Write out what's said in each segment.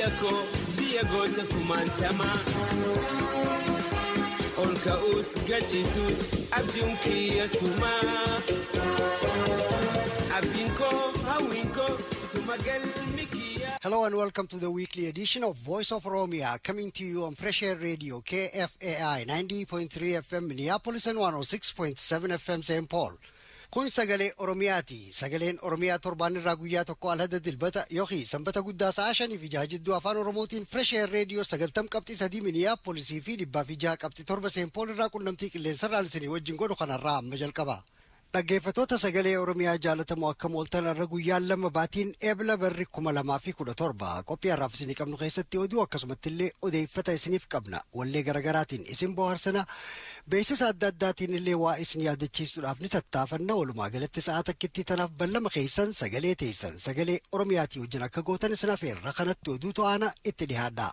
Biyya koo biyya goota kumaantamaa. Ol ka'uus gachiisuus abjuun kiyya sumaa. Abdiin koo hawwiin koo suma galmi kiyya. Hello and welcome to the weekly edition of Voice of Oromia, coming to you on Fresh Air Radio, KFAI 90.3 FM Minneapolis and 106.7 FM St. Paul. Kun sagalee Oromiyaati. Sagaleen Oromiyaa torbaan irraa guyyaa tokko alhada dilbata yookiin sanbata guddaa sa'a 5 fi 6 jidduu afaan Oromootiin Fresh Air Radio 90.3 Minneapolisii fi 106.7 St. Paul irraa qunnamtii qilleensarraan isinii wajjin godhu kanarraa amma jalqaba. Dhaggeeffattoota sagalee Oromiyaa jaalatamoo, akkam ooltan? Irra guyyaan 2, baatiin Eebla, barri 2017. Qophii har'aaf isinii qabnu keessatti oduu, akkasumatti illee odeeffata isiniif qabna. Wallee garaagaraatiin isin bohaarsina. Beeksisa adda addaatiin illee waa isin yaadachiisuudhaaf ni tattaafanna. Walumaa galatti sa'a takkittii tanaaf ballama keessan sagalee teessan sagalee Oromiyaatii wajjin akka gootan isin afeerra. Kanatti oduu to'aana itti dhiyaadha.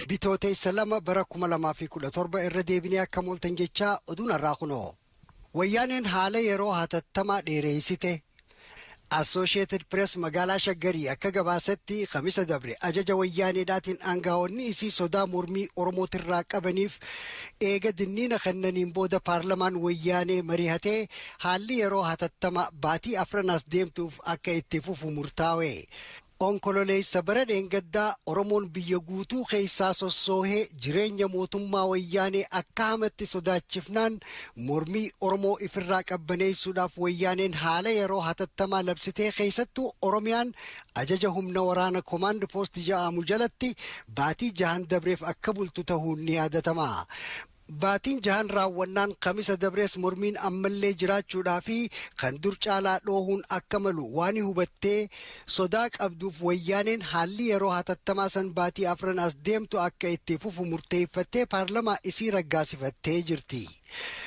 Bitooteessa 2, bara 2017, irra deebinee akkam ooltan jechaa, oduun har'aa kunoo. Wayyaaneen haala yeroo hatattamaa dheereessite. Associated Press magaalaa Shaggarii akka gabaasetti, Kamisa dabre ajaja wayyaaneedhaatiin aangaa'onni isii sodaa mormii Oromootirraa qabaniif eega dinniina kennaniin booda, paarlamaan wayyaanee mari'atee haalli yeroo hatattama baatii 4 as deemtuuf akka itti fufu murtaa'e. Onkololeessa bara dheengaddaa Oromoon biyya guutuu keessaa sossoohee jireenya mootummaa wayyaanee akka hamatti sodaachifnaan, mormii Oromoo ifirraa qabbaneessuudhaaf wayyaaneen haala yeroo hatattamaa labsitee, keessattuu Oromiyaan ajaja humna waraana command post jedhamu jalatti baatii 6n dabreef akka bultu ta'uun ni yaadatama. Baatiin 6n raawwannaan Kamisa dabrees mormiin ammallee jiraachuudhaa fi kan dur caalaa dhoohuun akka malu waan hubattee sodaa qabduuf, wayyaaneen haalli yeroo hatattamaa san baatii 4 as deemtu akka itti fufu murteeffattee paarlamaa isii raggaasifattee jirti.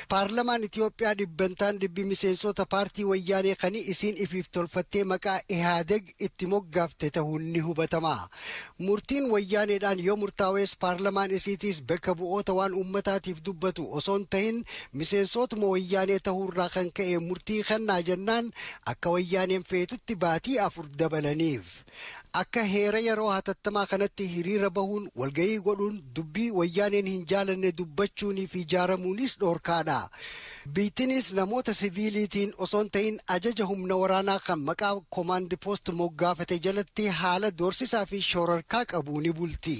Paarlamaan Itiyoophiyaa dhibbantaan dhibbi miseensota paartii wayyaanee kan isiin ifiif tolfattee maqaa Ihaadeg itti moggaafte ta'uun ni hubatama. Murtiin wayyaaneedhaan yoo murtaa'es, paarlamaan isiitiis bakka bu'oota waan uummataatiif dubbatu osoo hin tahin miseensotuma wayyaanee ta'uurraa kan ka'e murtii kennaa jennaan, akka wayyaaneen feetutti baatii 4 dabalaniif. Akka heera yeroo hatattamaa kanatti hiriira bahuun, walgahii godhuun, dubbii wayyaaneen hin jaalanne dubbachuunii fi ijaaramuunis dhoorkaadha. Biittinis namoota siviiliitiin osoo hin ta'in ajaja humna waraanaa kan maqaa command post moggaafate jalatti haala doorsisaa fi shororkaa qabu ni bulti.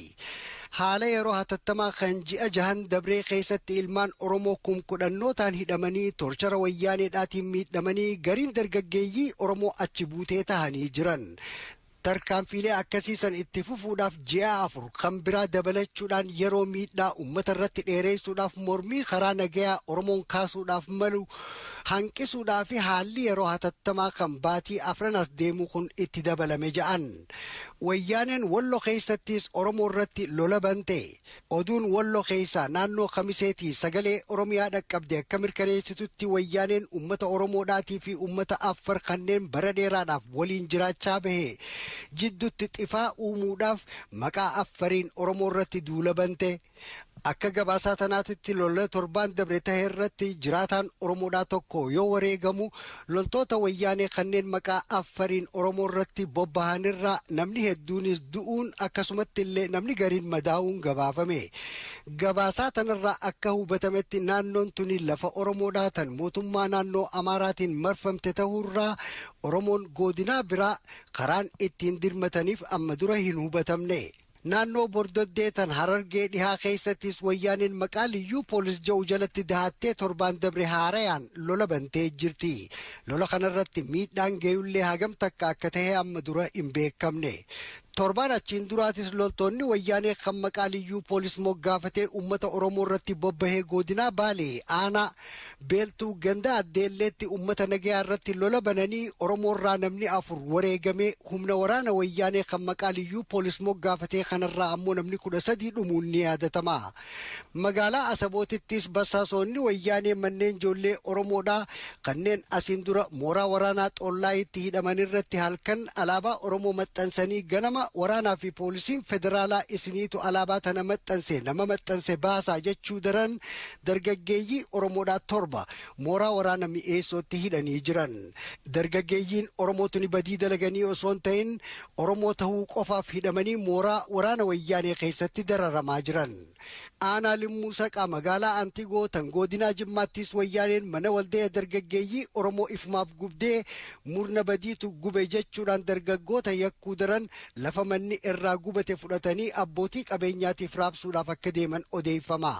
Haala yeroo hatattamaa kan ji'a 6n dabree keessatti ilmaan Oromoo kum kudhannootaan hidhamanii, torchara wayyaaneedhaatiin miidhamanii, gariin dargaggeeyyii Oromoo achi buutee tahanii jiran. Tarkaanfiilee akkasiisan itti fufuudhaaf ji'a 4 kan biraa dabalachuudhaan yeroo miidhaa uummata irratti dheeressuudhaaf, mormii karaa nagayaa Oromoon kaasuudhaaf malu hanqisuudhaaf haalli yeroo hatattamaa kan baatii 4 as deemu kun itti dabalame ja'an. Wayyaaneen Wallo keessattis Oromoo irratti lola bante. Oduun Wallo keessaa naannoo Kamiseetii sagalee Oromiyaa dhaqqabde akka mirkaneessitutti, wayyaaneen uummata Oromoodhaatii fi uummata Affar kanneen bara dheeraadhaaf waliin jiraachaa bahe jidduutti xifaa uumuudhaaf maqaa Affariin Oromoo irratti duula bante. Akka gabaasaa tanaatitti, lola torbaan dabre tahe irratti jiraataan Oromoodhaa tokko yoo wareegamu, loltoota wayyaanee kanneen maqaa Affariin Oromoo irratti bobbahanirraa namni hedduunis du'uun, akkasumatti illee namni gariin madaa'uun gabaafame. Gabaasaa tanarraa akka hubatametti, naannoon tuni lafa Oromoodhaa tan mootummaa naannoo Amaaraatiin marfamte ta'uurraa Oromoon godinaa biraa karaan ittiin dirmataniif amma dura hin hubatamne. Naannoo Bordoddee tan Harargee dhihaa keessattis wayyaaneen maqaa liyyuu poolis jedhu jalatti dahattee torbaan dabre haarayaan lola bantee jirti. Lola kanarratti miidhaan geeyullee hagam takka akka tahe amma dura hin beekamne. Torbaan achiin duraatis loltoonni Wayyaanee kan maqaa liyyuu poolis moggaafatee uummata Oromoo irratti bobbahee godinaa Baalee aanaa Beeltuu ganda Addeelleetti uummata nagayaa irratti lola bananii Oromoo irraa namni 4 wareegamee humna waraana Wayyaanee kan maqaa liyyuu poolis moggaafatee kanarraa ammoo namni 13 dhumuun ni yaadatama. Magaalaa Asabootittis basaasonni Wayyaanee manneen ijoollee Oromoodhaa kanneen asiin dura mooraa waraanaa Xollaayitti hidhaman irratti halkan alaabaa Oromoo maxxansanii ganama waraanaa fi poolisiin federaalaa isiniitu alaabaa tana maxxanse nama maxxanse baasaa jechuu daran dargaggeeyyii Oromoodhaa 7 mooraa waraana mi'eessootti hidhanii jiran. Dargaggeeyyiin Oromootu ni badii dalaganii osoo hin ta'in Oromoo ta'uu qofaaf hidhamanii mooraa waraana Wayyaanee keessatti dararamaa jiran. Aanaa Limmuu Saqaa magaalaa Antigoo tan godinaa Jimmaattis Wayyaaneen mana waldee dargaggeeyyii Oromoo ifumaaf gubdee murna badiitu gube jechuudhaan dargaggoota yakkuu daran lafa manni irraa gubate fudhatanii abbootii qabeenyaatiif raabsuudhaaf akka deeman odeeffama.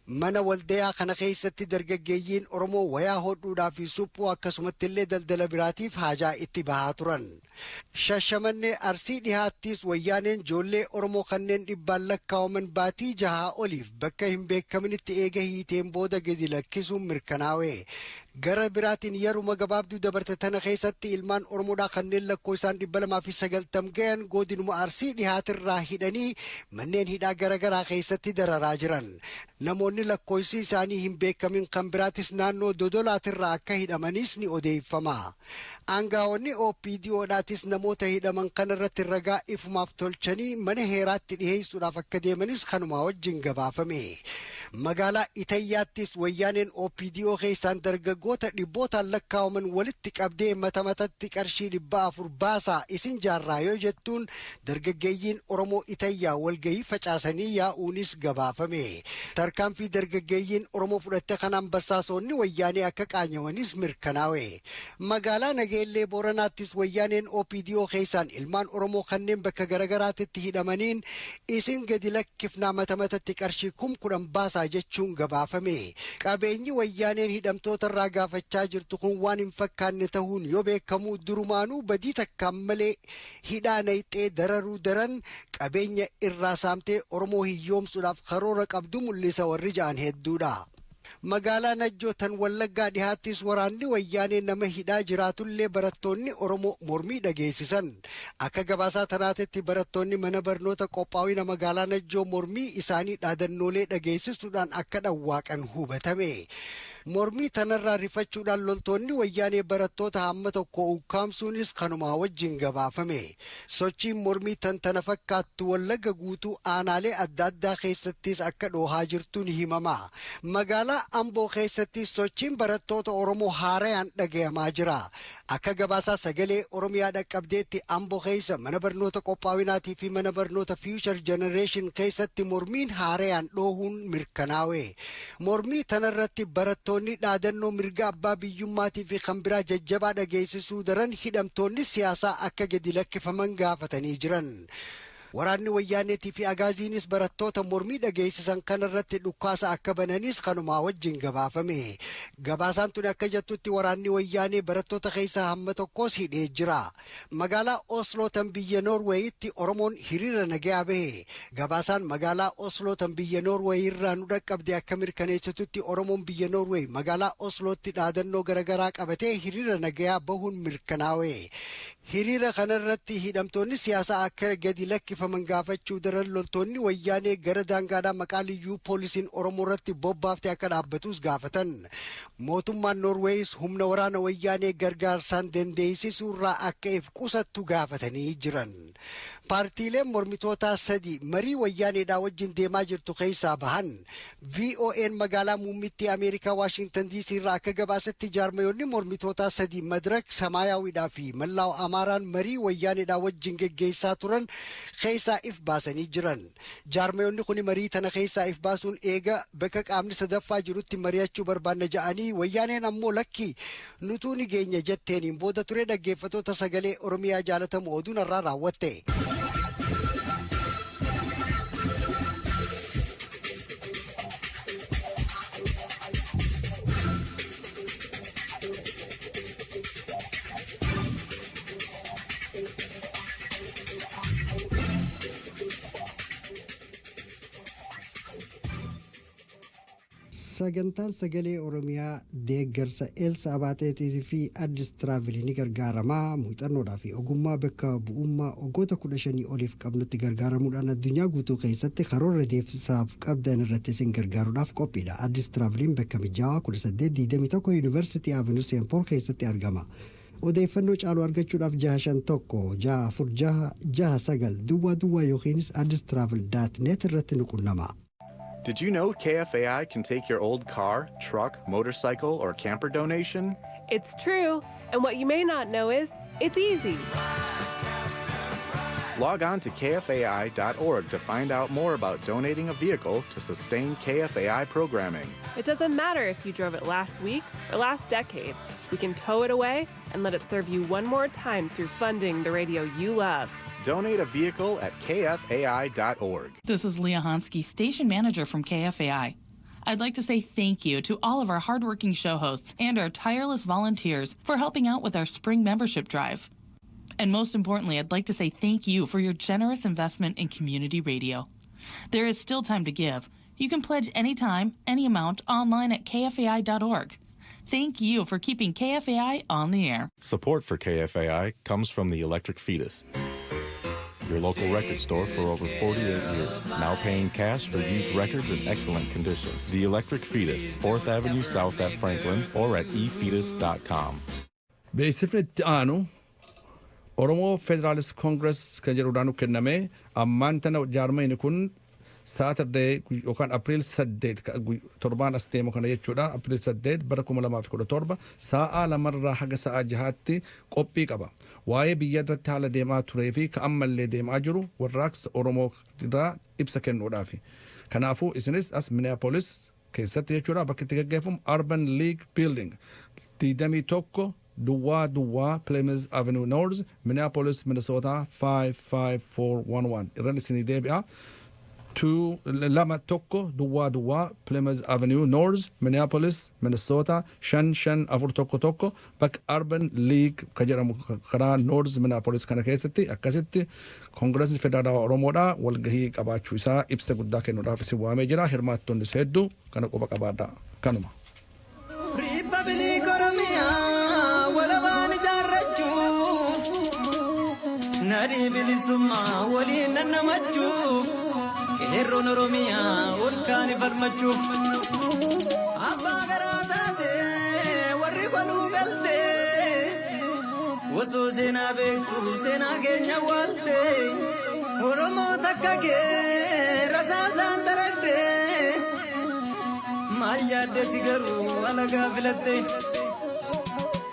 Mana waldayaa kana keessatti dargaggeeyyiin Oromoo wayaa hodhuudhaa fi suphuu akkasumatti illee daldala biraatiif haajaa itti bahaa turan. Shashamannee Arsii dhihaattis Wayyaaneen ijoollee Oromoo kanneen dhibbaan lakkaa'aman baatii 6 oliif bakka hin beekaminitti eega hiiteen booda gadi lakkisuun mirkanaawe. Gara biraatiin yeruma gabaabduu dabarte tana keessatti ilmaan Oromoodhaa kanneen lakkoo isaan 290 gahan godinuma Arsii dhihaatirraa hidhanii manneen hidhaa garaagaraa keessatti dararaa jiran. Namoonni lakkoofsi isaanii hin beekamin kan biraatis naannoo Dodolaatirraa akka hidhamanis ni odeeffama. Aangaa'onni OPDOdhaatis namoota hidhaman kanarratti ragaa ifumaaf tolchanii mana heeraatti dhiheessuudhaaf akka deemanis kanumaa wajjin gabaafame. Magaalaa Itayyaattis Wayyaaneen OPDO keessaan dargaggoota dhibbootaan lakkaa'aman walitti qabdee mata matatti qarshii 400 baasaa isin jaarraa yoo jettuun dargaggeeyyiin Oromoo Itayyaa walgahii facaasanii yaa'uunis gabaafame. Tarkaanfii dargaggeeyyiin Oromoo fudhatte kanaan basaasonni Wayyaanee akka qaanyawanis mirkanaawe. Magaalaa Nageellee Booranaattis Wayyaaneen OPDO keessaan ilmaan Oromoo kanneen bakka garagaraatitti hidhamaniin isin gadi lakkifnaa mata matatti qarshii 10,000 baasaa jechuun gabaafame. Qabeenyi Wayyaaneen hidhamtoota irraa gaafachaa jirtu kun waan hin fakkaanne ta'uun yoo beekamu durumaanuu badii takkaan malee hidhaa nayxee dararuu daran qabeenya irraa saamtee Oromoo hiyyoomsuudhaaf karoora qabdu mul'isa warri ja'an hedduudha. Magaalaa Najjoo tan Wallaggaa dhihaattis waraanni Wayyaanee nama hidhaa jiraatullee barattoonni Oromoo mormii dhageessisan. Akka gabaasaa tanaatetti barattoonni mana barnoota qophaa'ina magaalaa Najjoo mormii isaanii dhaadannoolee dhageessisuudhaan akka dhawwaaqan hubatame. Mormii tanarraa rifachuudhaan loltoonni Wayyaanee barattoota hamma tokko ukkaamsuunis kanumaa wajjin gabaafame. Sochiin mormii tan tana fakkaattu Wallagga guutuu aanaalee adda addaa keessattis akka dhoohaa jirtu ni himama. Magaalaa Amboo keessatti sochiin barattoota Oromoo haarayaan dhagayamaa jira. Akka gabaasaa sagalee Oromiyaa dhaqqabdeetti Amboo keessa mana barnoota qophaa'inaatii fi mana barnoota Future Generation keessatti mormiin haarayaan dhoohuun mirkanaawe. Mormii tanarratti barattoonni dhaadannoo mirga abbaa biyyummaatii fi kan biraa jajjabaa dhageessisuu daran hidhamtoonni siyaasaa akka gadi lakkifaman gaafatanii jiran. Waraanni Wayyaaneetii fi Agaaziinis barattoota mormii dhageessisan kanarratti dhukkaasa akka bananis kanumaa wajjin gabaafame. Gabaasaan tun akka jettutti waraanni Wayyaanee barattoota keessaa hamma tokkos hidhee jira. Magaalaa Osloo tan biyya Noorweeyitti Oromoon hiriira nagayaa bahe. Gabaasaan magaalaa Osloo tan biyya Noorweey irraa nu dhaqqabde akka mirkaneessitutti Oromoon biyya Noorweey magaalaa Oslootti dhaadannoo garaagaraa qabatee hiriira nagayaa bahuun mirkanaawe. Hiriira kanarratti hidhamtoonni siyaasaa akka gadi lakkifaman gaafachuu daran loltoonni Wayyaanee gara daangaadhaa maqaa liyyuu poolisiin Oromoo irratti bobbaaftee akka dhaabbatus gaafatan. Mootummaan Noorweeyis humna waraana Wayyaanee gargaarsaan dandeessisuurraa akka if qusattu gaafatanii jiran. Paartiileen mormitootaa 3 marii Wayyaaneedhaa wajjin deemaa jirtu keessaa bahan. VON magaalaa muummittii Ameerikaa Waashingtan DC irraa akka gabaasetti jaarmayoonni mormitootaa 3 Madirak Samaayawiidhaa fi Mallaa'u Amaaraan marii Wayyaaneedhaa wajjin geggeessaa turan keessaa if baasanii jiran. Jaarmayoonni kun marii tana keessaa if baasuun eega bakka qaamni sadaffaa jirutti mari'achuu barbaanna ja'anii Wayyaaneen ammoo lakki nutuu ni geenya jetteeniin booda ture dhaggeeffattoota sagalee Oromiyaa jaalatamu oduun irraa raawwatte. Sagantaan Sagalee Oromiyaa deeggarsa Eelsa Abaateetii fi Addis Tiraavilii ni gargaaramaa. Muuxannoodhaa fi ogummaa bakka bu'ummaa waggoota 15 oliif qabnutti gargaaramuudhaan addunyaa guutuu keessatti karoora deemsaaf qabdan irratti isin gargaaruudhaaf qophiidha. Addis Tiraaviliin bakka mijaawaa 1821 Yuunivarsiitii Avenue Saint Paul keessatti argama. Odeeffannoo caaluu argachuudhaaf 651 646 69 00 yookiinis addistravel.net irratti nu qunnama. Did you know KFAI can take your old car, truck, motorcycle, or camper donation? It's true, and what you may not know is it's easy. Log on to KFAI.org to find out more about donating a vehicle to sustain KFAI programming. It doesn't matter if you drove it last week or last decade. We can tow it away and let it serve you one more time through funding the radio you love. Donate a vehicle at KFAI.org. This is Leah Hansky, station manager from KFAI. I'd like to say thank you to all of our hardworking show hosts and our tireless volunteers for helping out with our spring membership drive. And most importantly, I'd like to say thank you for your generous investment in community radio. There is still time to give. You can pledge anytime, any amount online at kfai.org. Thank you for keeping KFAI on the air. Support for KFAI comes from the Electric Fetus, your local record store for over 48 years, now paying cash for used records in excellent condition. The Electric Fetus, 4th Avenue South at Franklin or at efetus.com. Beeksifni itti aanu Oromoo Federalist Congress kan jedhuudhaan kenname. Ammaan tana jaarmayni kun Saturday yookaan April 8, torbaan as deemu kana jechuudha, April 8 bara 2017 sa'aa 2rraa haga sa'aa 6tti qophii qaba. Waa'ee biyya irratti haala deemaa turee fi ka ammallee deemaa jiru warraaqsa Oromoo irraa ibsa kennuudhaafi. Kanaafuu isinis as Minneapolis keessatti jechuudha, bakki itti gaggeeffamu Urban League Building, 2100 Plymouth Avenue North, Minneapolis, Minnesota 55411. Irran isinii deebi'a. 2100 Plymouth Avenue North, Minneapolis, Minnesota 55411, bakka Urban League ka jedhamu karaa North Minneapolis kana keessatti akkasitti Koongireesni Federaalawaa Oromoodha walgahii qabaachuu isaa ibsa guddaa kennuudhaaf isin waamee jira. Hirmaattonnis hedduu kana quba qabaadha kanuma. Riippaabilik Oromiyaa walabaan ijaarrachuuf, nadhii bilisummaa waliin nannamachuuf, qeerroon Oromiyaa ol kaani falmachuuf. Abbaa garaa taate warri koluu galtee, osoo seenaa beektu seenaa keenya waalte, Oromoo takka kee rasaasaan daragdee, maal yaaddetti garuu alagaa filatte?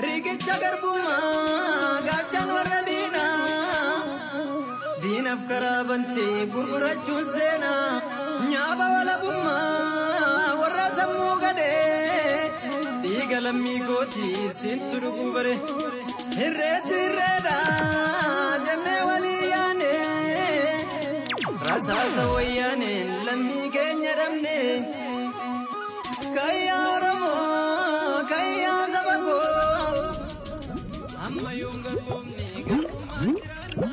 Riqicha garbummaa gaachan warra diinaa, diinaaf karaa bantee gurgurachuun seenaa nyaaba walabummaa warra sammuu gadee, dhiiga lammii kootii siintu dhuguu bare. Irreessi irreedha jennee walii yaane, rasaasa wayyaaneen lammii keenya dhabne. Kayyaa Oromoo, kayyaa saba koo, amma yoon garboomne garbummaan jiraanna.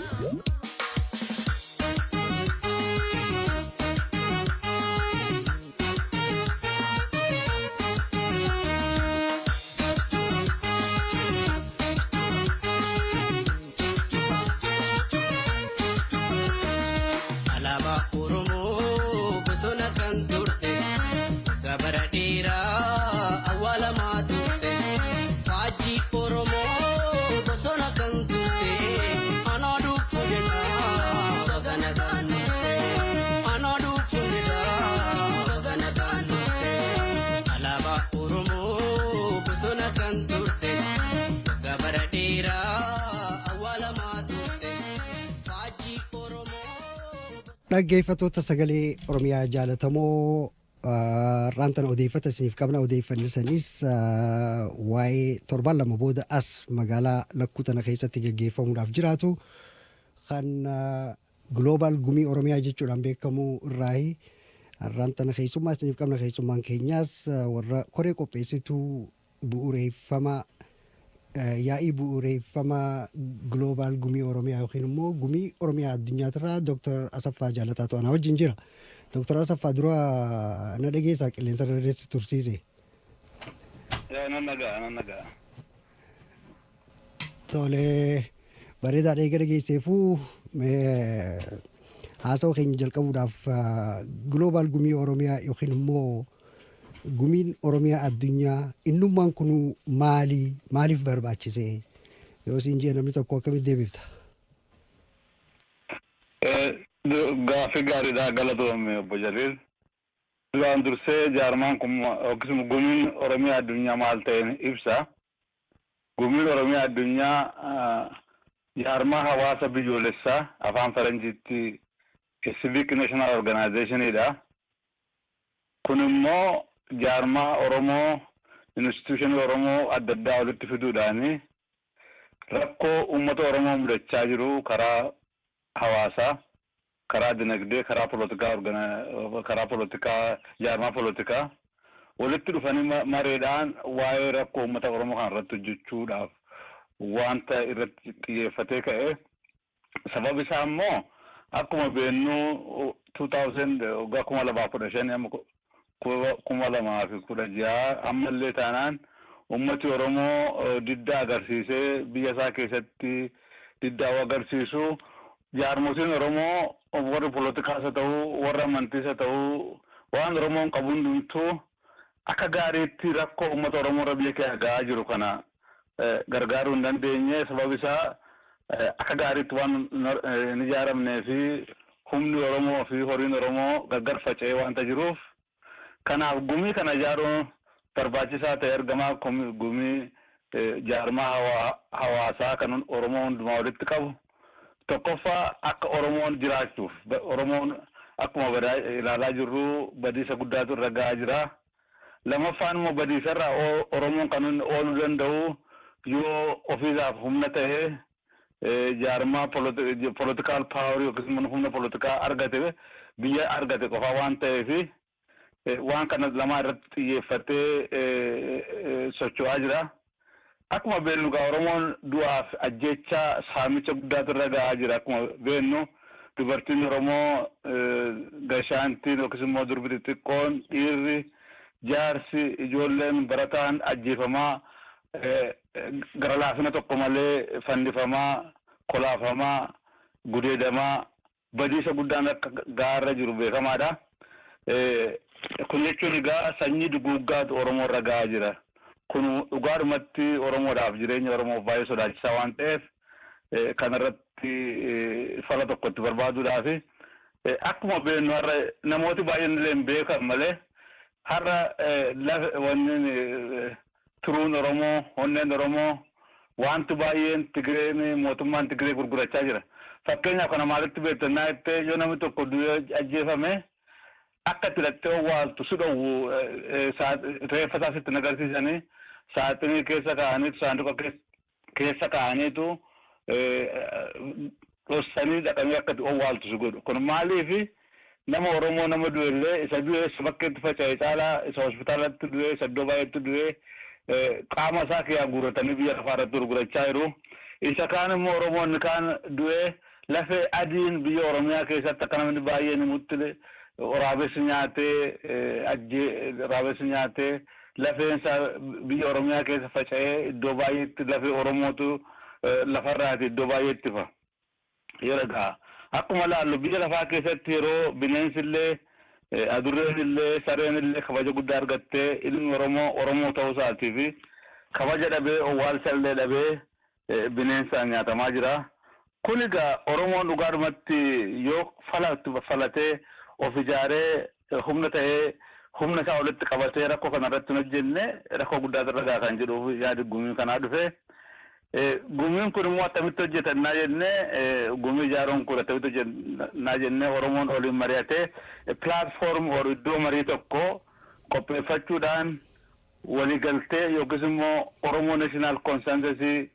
Alaabaa Oromoo bosona kan turte, gabara dheeraa awwaalamaa turte. Faajjii Oromoo bosona kan turte, anaa dhufu jedhaa baga nagaan dhufte. Anaa dhufu jedhaa baga nagaan dhufte. Alaabaa Oromoo bosona kan turte, gabara dheeraa awwaalamaa turte. Faajjii Oromoo. Dhaggeeffattoota Sagalee Oromiyaa jaalatamoo, raantan odeeffata isiniif qabna. Odeeffanni sanis waa'ee torban 2 booda as magaalaa lakkuu tana keessatti geggeeffamuudhaaf jiraatu kan Global Gumii Oromiyaa jechuudhaan beekamu irraayi. Har'aan tana keessummaa isiniif qabna. Keessummaan keenyaas warra koree qopheessituu bu'uureeffama yaa'ii bu'uureeffama Global Gumii Oromiyaa yookiin immoo Gumii Oromiyaa addunyaatiirraa Dr. Asaffaa Jaalataatu anaa wajjin jira. Dooktar Asaffaa, dura na dhageessaa? Qilleensa irra tursiise. Nan dhagaa, nan dhagaa. Tolee, bareedaadha. Eega dhageesseefuu, haasawaa keenya jalqabuudhaaf, Global Gumii Oromiyaa yookiin immoo Gumiin Oromiyaa Addunyaa innummaan kun maali? Maaliif barbaachise yoo siin jee, namni tokko akkamitti deebifta? Gaaffii gaariidha, galatoome obbo Jaliil. Duraan dursee jaarmaan kun yookiis Gumiin Oromiyaa Addunyaa maal ta'een ibsa. Gumiin Oromiyaa Addunyaa jaarmaa hawaasa biyyoolessaa, afaan Faranjiitti Civic National Organizationidha. Kun immoo jaarmaa Oromoo, institutionii Oromoo adda addaa walitti fiduudhaani rakkoo uummata Oromoo mudachaa jiru karaa hawaasaa, karaa dinagdee, karaa polotikaa, jaarmaa polotikaa walitti dhufanii mareedhaan waa'ee rakkoo uummata Oromoo kana irratti hojjechuudhaaf wanta irratti xiyyeeffatee ka'e. Sabab isaa immoo akkuma beennu 2000, waggaa 2015 amma 2016, ammallee taanaan ummati Oromoo diddaa agarsiisee, biyya isaa keessatti diddaa agarsiisu, jaarmotiin Oromoo warri poolotikaas haa ta'uu, warra amantiis haa ta'uu, waan Oromoon qabu hundumtuu akka gaariitti rakkoo uummata Oromoo irra biyya keessa gahaa jiru kana gargaaruu hin dandeenye. Sabab isaa akka gaariitti waan hin ijaaramnee fi humni Oromoo fi horiin Oromoo gargar faca'ee waanta jiruuf, kanaaf gumii kana ijaaruun barbaachisaa ta'e argamaa. Gumii jaarmaa hawaasaa kan Oromoo hundumaa walitti qabu, tokkoffaa akka Oromoon jiraachuuf. Oromoon akkuma ilaalaa jirru badiisa guddaatu irra gahaa jira. Lamaffaan immoo badiisarraa Oromoon kan inni ooluu danda'u yoo ofiisaaf humna ta'ee jaarmaa political powerii yookiis immoo humna polotikaa argate, biyya argate qofaa waan ta'eef, waan kana lamaa irratti xiyyeeffatee socho'aa jira. Akkuma beeknu egaa Oromoon du'aaf ajjeechaa, saamicha guddaatu irra gahaa jira. Akkuma beeknu dubartiin Oromoo gashaantiin yookiis immoo durbi xixiqqoon, dhiirri, jaarsi, ijoolleen, barataan ajjeefamaa, gara laafina tokko malee fannifamaa, kolaafamaa, gudeedamaa, badiisa guddaan akka gaarra jiru beekamaadha. Kun jechuun egaa sanyii duguuggaatu Oromoo irra gahaa jira. Kun dhugaadhumatti Oromoodhaaf, jireenya Oromoof baay'ee sodaachisaa waan ta'eef, kanarratti fala tokkotti barbaaduudhaaf. Akkuma beeknu har'a namooti baay'een illee hin beekan malee, har'a lafa wanni turuun Oromoo, onneen Oromoo, wanti baay'een Tigireen, mootummaan Tigiree gurgurachaa jira. Fakkeenyaaf kana maalitti beektannaa jettee, yoo namni tokko du'ee ajjeefame, akka itti hidhattee owwaaltu si dhowwu. Reeffa isaa sitti agarsiisanii, saaxinii keessa kaa'aniitu, saanduqa keessa kaa'aniitu, dhossanii dhaqanii akka itti owwaaltu si godhu. Kun maaliifi? Nama Oromoo nama du'e illee, isa du'e isa bakkeetti faca'e caalaa, isa hospitaalatti du'e, isa iddoo baay'eetti du'e, qaama isaa keessaa guurratanii biyya lafaa irratti gurgurachaa jiru. Isa kaan immoo Oromoonni kaan du'e, lafee adiin biyya Oromiyaa keessatti akka namni baay'een himutti waraabessi nyaatee, waraabessi nyaatee, lafeen isaa biyya Oromiyaa keessa faca'ee, iddoo baay'eetti lafee Oromootu lafarraati iddoo baay'eetti fa. Yeroo egaa akkuma laallu biyya lafaa keessatti yeroo bineensi illee, adurreen illee, sareen illee kabaja guddaa argattee, ilmi Oromoo Oromoo ta'uu isaatii fi kabaja dhabee, owwaalcha illee dhabee, bineensaan nyaatamaa jira. Kun egaa Oromoon dhugaadhumatti yoo falatee of ijaaree, humna ta'ee, humna isaa walitti qabatee rakkoo kana irratti hin hojjenne, rakkoo guddaatu irra gaha kan jedhuuf yaadi gumii kanaa dhufe. Gumiin kun immoo akkamitti hojjetannaa jennee, gumii ijaaruun kun akkamitti hojjetannaa jennee, Oromoon waliin mari'atee platform or iddoo marii tokko qopheeffachuudhaan waliigaltee yookiis immoo Oromoo National Consensusii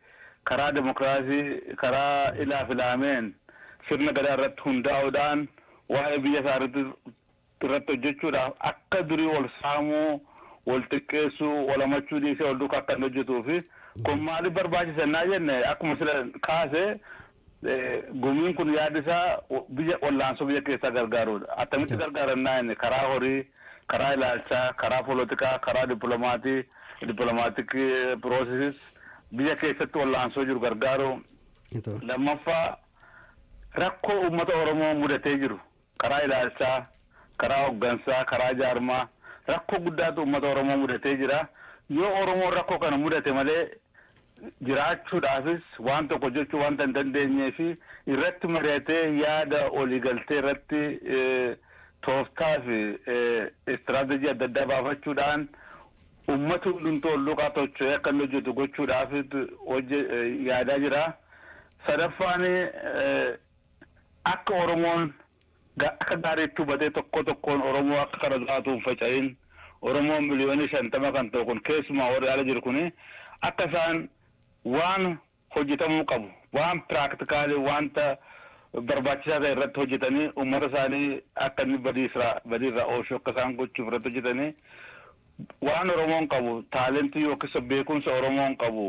karaa demokiraasii, karaa ilaaf ilaameen, sirna gadaa irratti hundaa'uudhaan waa'ee biyya isaa irratti hojjechuudhaaf, akka durii wal saamuu, wal xiqqeessuu, wal hamachuu dhiisee wal duukaa akka inni hojjetuu fi kun maaliif barbaachisannaa jenne, akkuma sila kaase Gumiin kun yaadi isaa biyya wallaansoo biyya keessaa gargaaruudha. Attamitti gargaarannaa inni karaa horii, karaa ilaalchaa, karaa polotikaa, karaa dippilomaatii, diplomatic processes biyya keessatti wallaansoo jiru gargaaru. Lammaffaa, rakkoo uummata Oromoo mudatee jiru karaa ilaalchaa, karaa hoggansaa, karaa jaarmaa rakkoo guddaatu uummata Oromoo mudatee jira. Yoo Oromoon rakkoo kana mudate malee jiraachuudhaafis waan tokko jechuu wanta hin dandeenyee fi irratti mari'atee yaada waliigaltee irratti tooftaa fi istiraatejii adda addaa baafachuudhaan uummata hundumtuu ol duukaa tocho'ee akka inni hojjetu gochuudhaaf yaadaa jira. Sadaffaan, akka Oromoon akka gaariitti hubatee tokko tokkoon Oromoo akka kana duraatu hin faca'in, Oromoon miliyoonii 50 kan ta'u kun, keessumaa warri ala jiru kun, akka isaan waan hojjetamuu qabu, waan practical, wanta barbaachisaa ta'e irratti hojjetanii uummata isaanii akka inni badiirraa oolchuu akka isaan gochuuf irratti hojjetanii, waan Oromoon qabu, talent yookiis beekumsa Oromoon qabu,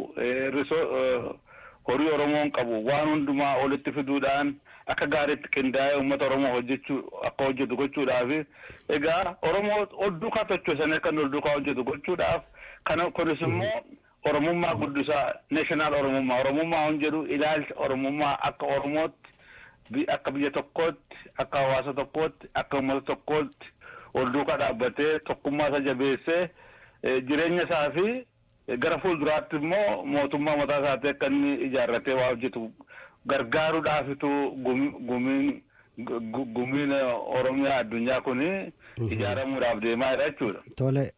horii Oromoon qabu, waan hundumaa walitti fiduudhaan akka gaariitti qindaa'ee uummata Oromoo hojjechuu akka hojjetu gochuudhaaf, egaa Oromoo ol duukaa tochoosanii akka inni ol duukaa hojjetu gochuudhaaf. Kana kunis immoo Oromummaa guddisaa, national Oromummaa, Oromummaa hun jedhu, ilaalcha Oromummaa akka Oromootti, akka biyya tokkootti, akka hawaasa tokkootti, akka uummata tokkootti ol duukaa dhaabbatee tokkummaa isa jabeessee jireenya isaa fi gara fuulduraatti immoo mootummaa mataa isaatii akka inni ijaarratee waa hojjetu gargaaruudhaafitu gumiin Oromiyaa addunyaa kun ijaaramuudhaaf deemaa jira jechuudha. Tole,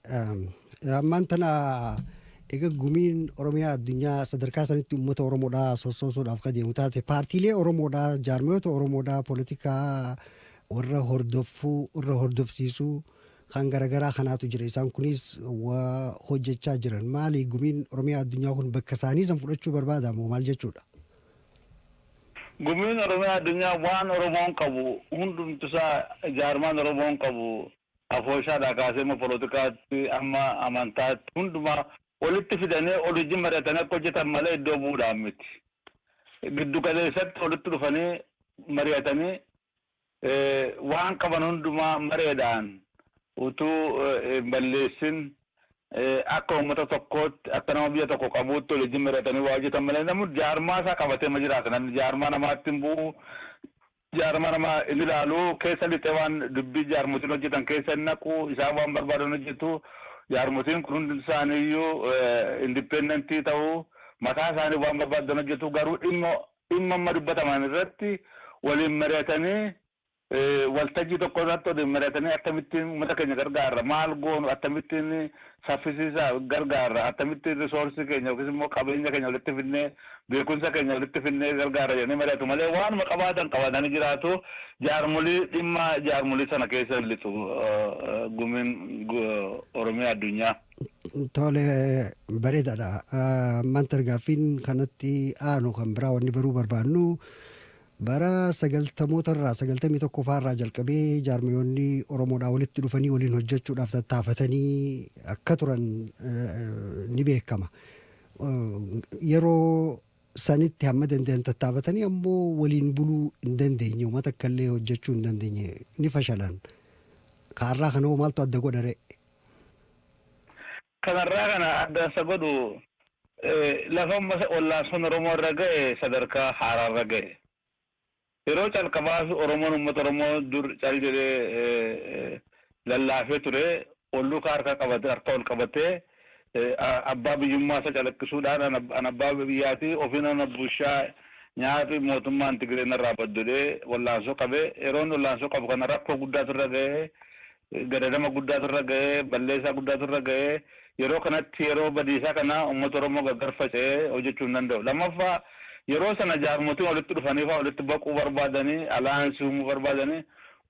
ammaan tana egaa gumiin Oromiyaa addunyaa sadarkaa sanitti uummata Oromoodhaa sossoosuudhaaf kan deemu taate, paartiilee Oromoodhaa, jaarmiyoota Oromoodhaa, poolitikaa warra hordoffuu, warra hordofsiisuu kan garaagaraa kanaatu jira. Isaan kunis waa hojjechaa jiran. Maali, gumiin Oromiyaa addunyaa kun bakka isaanii san fudhachuu barbaada moo maal jechuudha? Gumiin Oromiyaa addunyaa waan Oromoon qabu hundumtusaa, jaarmaan Oromoon qabu, afooshaadhaa kaasee amma poolitikaatti, amma amantaatti, hundumaa walitti fidanii ol wajjin mari'atanii akka hojjetan malee iddoo bu'uudhaan miti. Giddu galeessatti walitti dhufanii mari'atanii waan qaban hundumaa mareedhaan utuu hin balleessin akka uummata tokkootti, akka nama biyya tokko qabuutti wal wajjin mari'atanii waa hojjetan malee namni jaarmaa isaa qabatee ma jiraata. Namni jaarmaa namaatti hin bu'u, jaarmaa namaa hin ilaalu, keessa lixee waan dubbii jaarmotiin hojjetan keessa hin naqu. Isaan waan barbaadan hojjetu. Jaarmotiin kun hundi isaaniiyyuu independent ta'uu, mataa isaanii waan barbaadan hojjetu. Garuu dhimma amma dubbataman irratti waliin mari'atanii, waltajjii tokko irratti waliin mari'atanii, akkamittiin uummata keenya gargaarra, maal goonu, akkamittiin saffisiisa gargaarra, akkamittiin resource keenya yookiis immoo qabeenya keenya walitti fidnee, beekumsa keenya walitti fidnee gargaarra jedhanii mari'atu malee waanuma qabaatan qabatanii jiraatu. Jaarmolii dhimma jaarmolii sana keessa lixu gumiin Oromiyaa addunyaa. Tole, bareedaadha. Ammaan targaaffiin kanatti aanu kan biraa wanni baruu barbaannu, bara sagaltamootarraa, 91 faarraa jalqabee jaarmiyoonni Oromoodhaa walitti dhufanii waliin hojjechuudhaaf tattaafatanii akka turan ni beekama. Yeroo sanitti hamma danda'an tattaafatanii ammoo waliin buluu hin dandeenye, uummata akka illee hojjechuu hin dandeenye, ni fashalan. Kaarraa kana hoo maaltu adda godha ree? Kanarraa kana adda isa godhu, lafa amma wallaansoon Oromoo irra ga'e sadarkaa haaraarra ga'e. Yeroo calqabaaf Oromoon uummata Oromoo dur cal jedhee lallaafee ture olluuka harka qabatee, harka ol qabatee, abbaa biyyummaa isa calaqqisuudhaan an abbaa biyyaati, ofiin ana bushaa nyaafi mootummaan Tigiree narraa baddudhee wallaansoo qabee. Yeroon wallaansoo qabu kana rakkoo guddaatu irra ga'ee, gadadama guddaatu irra ga'ee, balleessaa guddaatu irra ga'ee. Yeroo kanatti, yeroo badiisaa kana, uummata Oromoo gargar faca'ee hojjechuu hin danda'u. Lammaffaa, yeroo sana jaarmotiin walitti dhufanii fa'aa walitti baquu barbaadanii, alliance uumuu barbaadanii,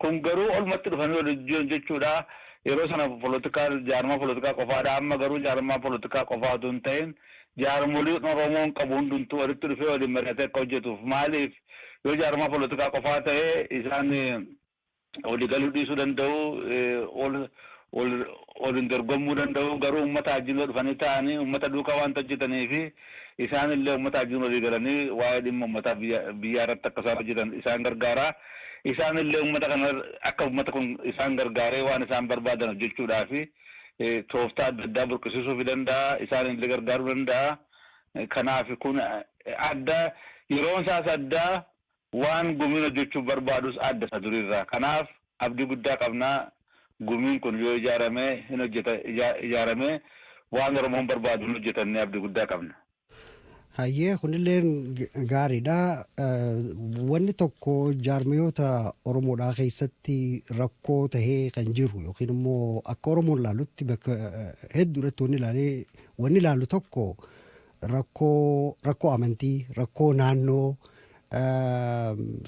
kun garuu olmatti dhufanii walitti hojjechuudha. Yeroo sana poolitikaa, jaarmaa poolitikaa qofaadha. Amma garuu jaarmaa poolitikaa qofaa otoo hin ta'in jaarmoliin Oromoon qabu hundumtuu walitti dhufee waliin mari'atee akka hojjetuuf. Maaliif, yoo jaarmaa poolitikaa qofaa ta'e isaan waliigaluu dhiisuu danda'u. Waliin dorgomuu danda'u, garuu uummata wajjin dhufanii ta'anii uummata duukaa waan hojjetanii fi isaan illee uummata wajjin walii galanii waa'ee dhimma uummataa biyyaa irratti akka isaan hojjetan isaan gargaara. Isaan illee uummata kana akka uummata kun isaan gargaaree waan isaan barbaadan hojjechuudhaa fi tooftaa adda addaa burqisiisuu danda'a. Isaan illee gargaaruu danda'a. Kanaaf kun adda, yeroon isaas addaa, waan gumiin hojjechuu barbaadus adda isa duriirraa. Kanaaf abdii guddaa qabnaa, gumiin kun yoo ijaarame hin hojjeta, ijaarame waan Oromoon barbaadu hin hojjetannee abdii guddaa qabna. Hayyee, kunilleen gaariidha. Wanni tokko jaarmiyoota Oromoodhaa keessatti rakkoo tahee kan jiru yookiin immoo akka Oromoon ilaalutti bakka hedduudhatti wanni ilaalee wanni ilaalu tokko rakkoo amantii, rakkoo naannoo,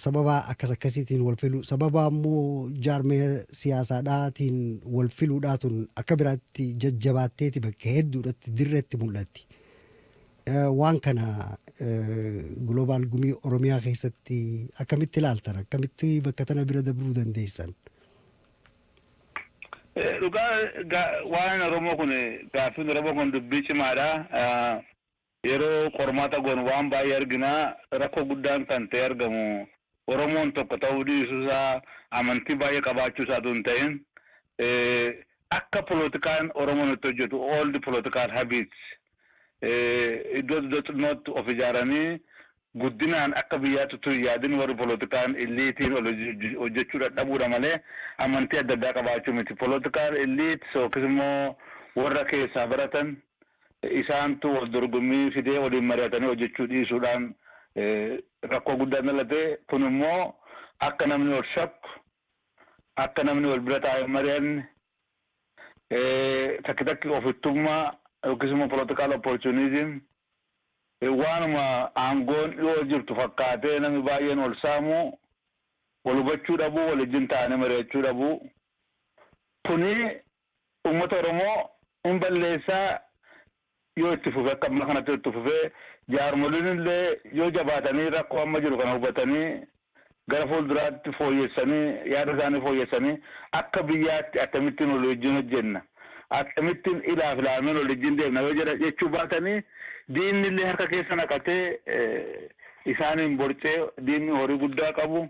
sababa akkas akkasiitiin wal filu, sababa immoo jaarmee siyaasaadhaatiin wal filuudhaatun akka biraatti jajjabaatteeti bakka hedduudhatti dirreetti mul'atti. Waan kana Global Gumii Oromiyaa keessatti akkamitti ilaaltan? Akkamitti bakka tana bira dabruu dandeessan? Dhugaa, waan Oromoo kun, gaaffiin Oromoo kun dubbii cimaadha. Yeroo qormaata goonu waan baay'ee arginaa. Rakkoo guddaan kan ta'e argamu Oromoon tokko ta'uu dhiisuusaa, amantii baay'ee qabaachuu isaatu hin ta'in, akka polotikaan Oromoon itti hojjetu, old political habits, iddoo iddoo xinnootti of ijaaranii guddinaan akka biyyaatti utuu hin yaadin warri polotikaan eliteiin ol hojjechuu dadhabuudha malee amantii adda addaa qabaachuu miti. Political elite yookiis immoo warra keessaa baratan isaantu wal dorgommii fidee waliin mari'atanii hojjechuu dhiisuudhaan rakkoo guddaan dhalate. Kun immoo akka namni wal shakku, akka namni wal bira taa'ee mari'anne, takki takki ofittummaa yookiis immoo political opportunism, waanuma aangoon dhiyoo jirtu fakkaatee namni baay'een wal saamu, wal hubachuu dhabuu, wal wajjin taa'anii mari'achuu dhabuu, kuni uummata Oromoo hin balleessaa yoo itti fufee, akka amma kanatti itti fufee. Jaarmoliin illee yoo jabaatanii rakkoo amma jiru kana hubatanii gara fuulduraatti fooyyessanii, yaada isaanii fooyyessanii, akka biyyaatti akkamittiin wal wajjin hojjenna, akkamittiin ilaaf ilaameen wal wajjin deemna yoo jedha jechuu baatanii, diinni illee harka keessa naqatee isaaniin borcee, diinni horii guddaa qabu,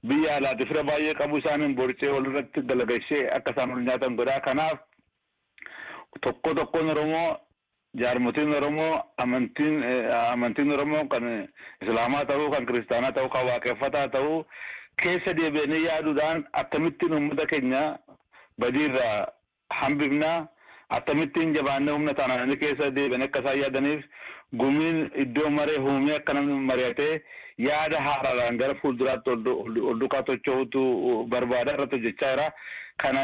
biyya alaati fira baay'ee qabu, isaaniin borcee walirratti galagashee akka isaan ol nyaatan godhaa. Kanaaf tokko tokkoon Oromoo, jaarmotiin Oromoo, amantiin Oromoo kan Islaamaa ta'uu, kan Kiristaanaa ta'uu, kan Waaqeffataa ta'uu, keessa deebi'anii yaaduudhaan akkamittiin uummata keenya badiirraa hambifnaa, akkamittiin jabaannee humna taananii keessa deebi'anii akka isaan yaadaniif gumiin iddoo maree uumee akka namni mari'atee yaada haaraadhaan gara fuulduraatti ol duukaa socho'utu barbaada, irratti hojjechaa jira. Kana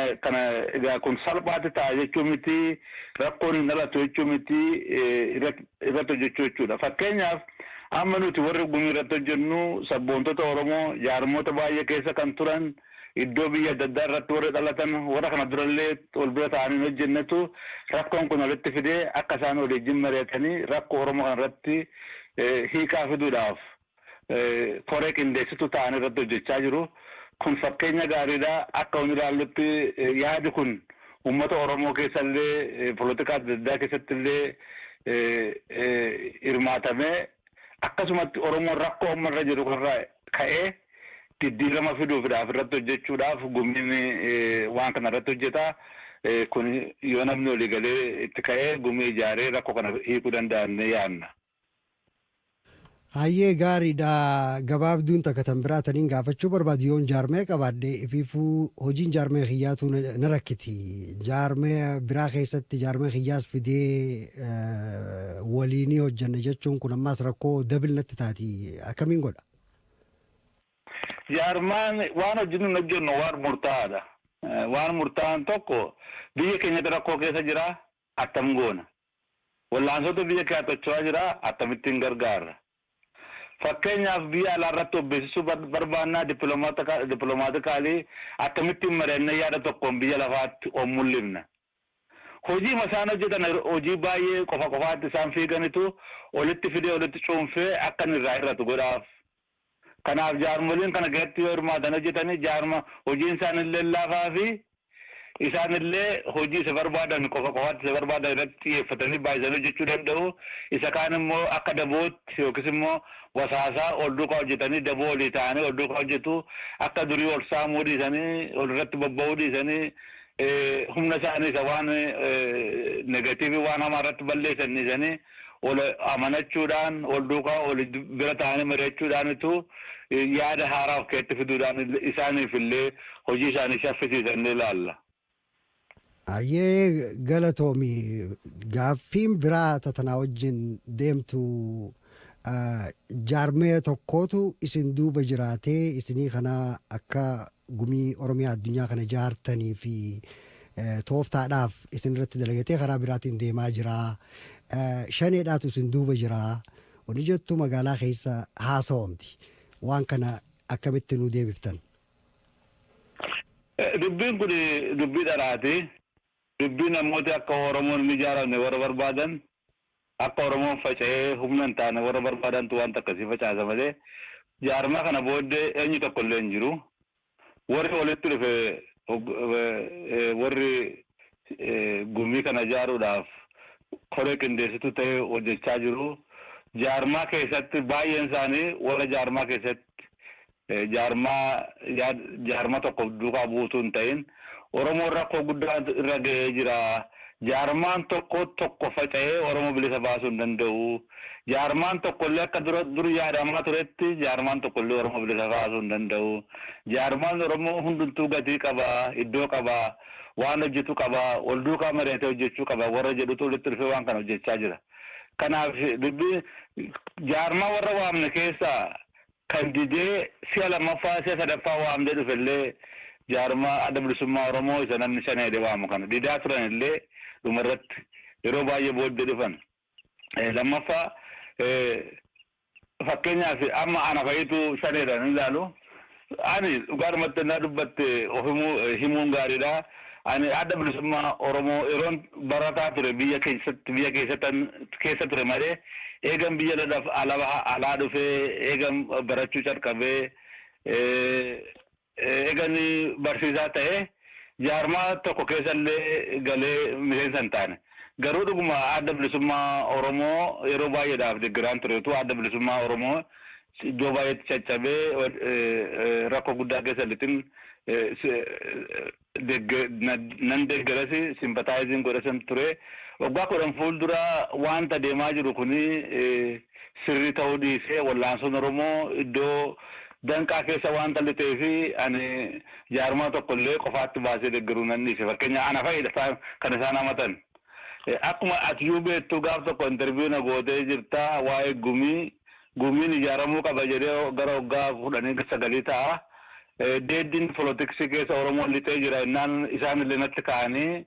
egaa kun salphaatti ta'a jechuu miti, rakkoon hin dhalatu jechuu miti, irratti hojjechuu jechuudha. Fakkeenyaaf amma nuti warri gumii irratti hojjennu sabboontota Oromoo jaarmoota baay'ee keessa kan turan, iddoo biyya adda addaa irratti warri dhalatan, warra kana durallee wal bira ta'anii hojjennetu rakkoon kun walitti fidee akka isaan wal wajjin mari'atanii rakkoo Oromoo kana irratti hiikaa fiduudhaaf koree qindeessitu ta'anii irratti hojjechaa jiru. Kun fakkeenya gaariidha. Akka inni ilaallutti yaadi kun uummata Oromoo keessallee polotikaa adda addaa keessatti illee hirmaatamee, akkasumatti Oromoon rakkoo amma irra jiru kanarraa ka'ee diddiirama fiduufidhaaf irratti hojjechuudhaaf gumiin waan kana irratti hojjeta. Kun yoo namni walii galee itti ka'ee gumii ijaaree rakkoo kana hiikuu danda'an yaadna. Hayyee, gaariidha. Gabaabduun takka tan biraa taniin gaafachuu barbaadu, yoon jaarmee qabaadhe ifiifuu hojiin jaarmee kiyyaatu na rakkiti. Jaarmee biraa keessatti jaarmee kiyyaas fidee waliinii hojjanna jechuun kun ammaas rakkoo double natti taati. Akkamiin godha? Jaarmaan waan hojjennu hin hojjennu waan murtaa'aadha. Waan murtaa'an tokko biyya keenyatti rakkoo keessa jira, attam goona? Wallaansota biyya keenya socho'aa jira, akkamittiin gargaarra? Fakkeenyaaf biyya alaa irratti of beeksisuu barbaannaa, diplomatically akkamittiin mari'annee yaada tokkoon biyya lafaatti of mul'ifna? Hojii isaan hojjetan hojii baay'ee qofa qofaatti isaan fiiganitu walitti fidee walitti cuunfee akka inni irraa hir'atu godhaaf. Kanaaf jaarmoliin kana keessatti yoo hirmaatan hojjetanii jaarma hojiin isaan illee laafaa fi Isaanillee hojii isa barbaadan qofa qofaatti isa barbaadan irratti xiyyeeffatanii baay'isanii hojjechuu danda'u. Isa kaan immoo akka dabootti yookiis immoo wasaasaa ol duukaa hojjetanii, daboo olii ta'anii ol duukaa hojjetu. Akka durii ol saamuu dhiisanii, ol irratti bobba'uu dhiisanii, humna isaanii isa waan negative, waan hamaa irratti balleessan dhiisanii, ol amanachuudhaan, ol duukaa ol bira ta'anii mari'achuudhaanitu yaada haaraa of keessatti fiduudhaan isaaniif illee hojii isaanii shaffisiisan ilaalla. Ayyee, galatoomi. Gaaffiin biraa tatanaa wajjin deemtu, jaarmee tokkootu isin duuba jiraatee isinii kana akka Gumii Oromiyaa Addunyaa kana jaartanii fi tooftaadhaaf isin irratti dalagatee karaa biraatiin deemaa jira. Shaneedhaatu isin duuba jira. Wani jettu magaalaa keessa haasawamti. Waan kana akkamitti nu deebiftan? Dubbiin kun dubbii dharaati. Dubbii namooti akka Oromoon hin ijaaramne warra barbaadan, akka Oromoon faca'ee humna hin taane warra barbaadantu wanta akkasii facaasa malee jaarmaa kana booddee eenyu tokko illee hin jiru. Warri walitti dhufe, warri gumii kana ijaaruudhaaf koree qindeessitu ta'ee hojjechaa jiru. Jaarmaa keessatti baay'een isaanii warra jaarmaa keessatti jaarmaa jaarmaa tokko duukaa buutuu hin ta'in, Oromoon rakkoo guddaa irra ga'ee jira. Jaarmaan tokko tokko faca'ee Oromoo bilisa baasuu hin danda'u. Jaarmaan tokko illee akka dur yaadamaa turetti jaarmaan tokko illee Oromoo bilisa baasuu hin danda'u. Jaarmaan Oromoo hundumtuu gatii qaba, iddoo qaba, waan hojjetu qaba, wal duukaa mari'atee hojjechuu qaba warra jedhutu walitti dhufee waan kana hojjechaa jira. Kanaaf dubbii jaarmaa warra waamne keessaa kan didee si'a lammaffaa, si'a sadaffaa waamnee dhufe illee jaarmaa Adda Bilisummaa Oromoo isa namni Shanee waamu kana didaa turan illee dhumarratti yeroo baay'ee booddee dhufan. Lammaffaa, fakkeenyaaf amma ana fa'iitu shaneedhaan ilaalu. Ani dhugaadhumatti innaa dubbatte of himuun gaariidha. Ani Adda Bilisummaa Oromoo yeroon barataa ture biyya keessatti, biyya keessatti keessa ture malee, eegan biyya alaa dhufee, eegan barachuu calqabee, eegan barsiisaa ta'ee, jaarmaa tokko keessallee galee miseensa hin taane. Garuu dhuguma Adda Bilisummaa Oromoo yeroo baay'eedhaaf deeggaraan turetu Adda Bilisummaa Oromoo iddoo baay'eetti caccabee rakkoo guddaa keessa lixin nan deeggarasi, sympathize godhasan ture. Waggaa 10 fuuldura wanta deemaa jiru kuni sirrii ta'uu dhiisee, wallaansoon Oromoo iddoo danqaa keessa wanta lixee fi ani jaarmaa tokko illee qofaatti baasee deeggaruu nan dhiise. Fakkeenya ana fa'idha kan isaan hamatan. Akkuma atiyyuu beektu, gaaf tokko interview na gootee jirta, waa'ee gumii, gumiin ijaaramuu qaba jedhee gara waggaa 19 ta'a. Dead'iin politics keessa Oromoon lixee jira innaan isaan illee natti ka'anii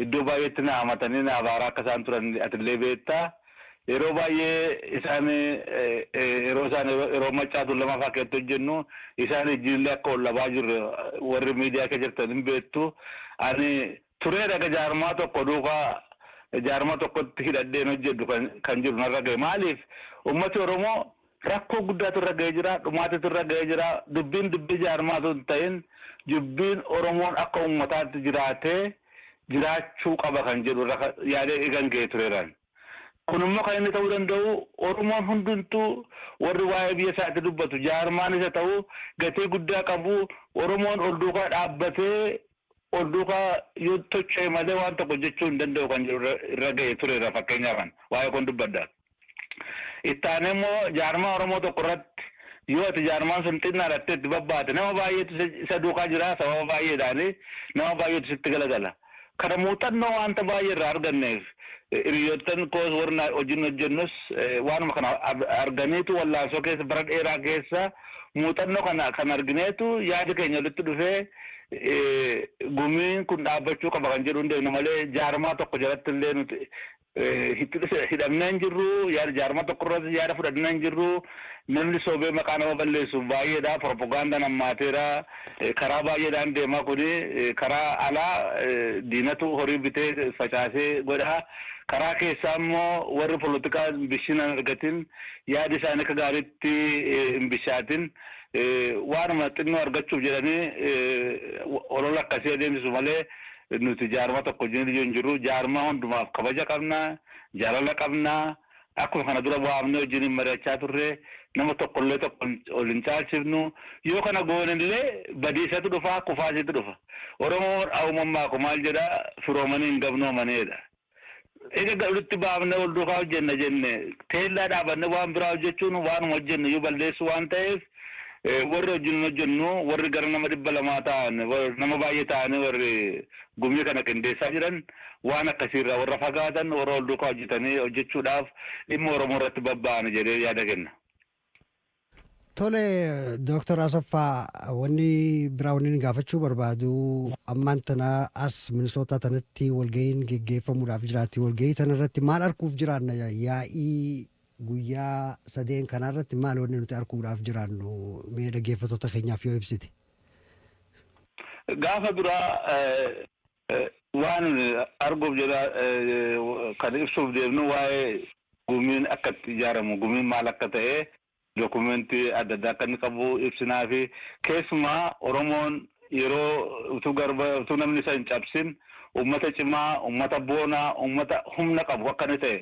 iddoo baay'eetti na hamatanii na abaaraa akka isaan turan atillee beektaa. Yeroo baay'ee isaan yeroo isaan yeroo Maccaa Tuulamaa fa'aa keessatti hojjennu isaan ijjiillee akka ol labaa jirru warri miidiyaa keessa jirtan hin beektu. Ani turee dhaga jaarmaa tokko duukaa jaarmaa tokkotti hidhadheen hojjedhu kan jiru narra ga'e. Maaliif? Uummati Oromoo rakkoo guddaatu irra ga'ee jira, dhumaatitu irra ga'ee jira. Dubbiin dubbii jaarmaatu hin ta'in, dubbiin Oromoon akka uummataatti jiraatee jiraachuu qaba kan jedhu yaada eegan ga'ee tureeraan. Kun immoo kan inni ta'uu danda'u Oromoon hundumtuu warri waa'ee biyya isaatti dubbatu jaarmaan isa ta'u gatii guddaa qabu, Oromoon ol duukaa dhaabbatee ol duukaa yoo tocho'e malee waan tokko jechuu hin danda'u kan jedhu irra ga'ee tureera, fakkeenyaaf waa'ee kun dubbadda. Ittaanee immoo jaarmaa Oromoo tokko irratti yoo ati jaarmaan sun xinnaadhattee itti babbaate, nama baay'eetu isa duukaa jira, sababa baay'eedhaani nama baay'eetu sitti galagala. Kana muuxannoo wanta baay'ee irraa arganneef, hiriyoottan koos warra hojiin hojjennus waanuma kana arganiitu, wallaansoo keessa bara dheeraa keessa muuxannoo kana kan argineetu yaadi keenya walitti dhufee gumiin kun dhaabbachuu qaba kan jedhu hin malee jaarmaa tokko jalatti illee nuti hidhamnee hin jirru, yaada jaarmaa tokko irratti yaada fudhannee hin jirru. Namni soobee maqaa nama balleessu baay'eedha. Propagandaan hammaateera. Karaa baay'eedhaan deemaa kuni karaa alaa diinatu horii bitee facaasee godha. Karaa keessaa immoo warri polotikaa bishinaan argatin, yaadi isaanii akka gaariitti hin bishaatin, waanuma xinnoo argachuuf jedhanii olola akkasii adeemsisu malee Nuti jaarmaa tokko wajjin jiru. Jaarmaa hundumaaf kabaja qabna, jaalala qabna. Akkuma kana dura waamnee wajjin mari'achaa turre, nama tokkollee tokko ol hin caalchifnu. Yoo kana goonillee badiisatu dhufa, kufaasitu dhufa. Oromoon uumamaa kun maal jedha? Firoomanii hin gabnoomaneedha. Egaa walitti baafnee ol duukaa hojjenna jenne, teellaa dhaabanne waan biraa hojjechuun waanuma hojjennu iyyuu balleessu waan ta'eef, warri wajjin hojjennu, warri gara nama 200 ta'an, nama baay'ee ta'anii warri gumii kana qindeessaa jiran, waan akkasiirraa warra fagaatan, warra ol duukaa hojjetanii hojjechuudhaaf dhimma Oromoo irratti babba'an jedhee yaada kenna. Tole, Dooktar Asaffaa, wanni biraa wanni gaafachuu barbaadu, ammaan tana as Minisootaa tanatti walga'iin geggeeffamuudhaaf jiraatti. Walga'ii tana irratti maal arguuf jiraanna? Yaa'ii guyyaa sadeen kanaa irratti maal wanni nuti arguudhaaf jiraannu, mee dhaggeeffattoota keenyaaf yoo ibsite? Gaafa duraa waan arguuf jedha kan ibsuuf deemnu, waa'ee gumiin akka itti ijaaramu, gumiin maal akka ta'e, dookumentii adda addaa akka inni qabu ibsinaa fi keessumaa Oromoon yeroo utuu garba utuu namni isa hin cabsin uummata cimaa, uummata boonaa, uummata humna qabu akka inni ta'e,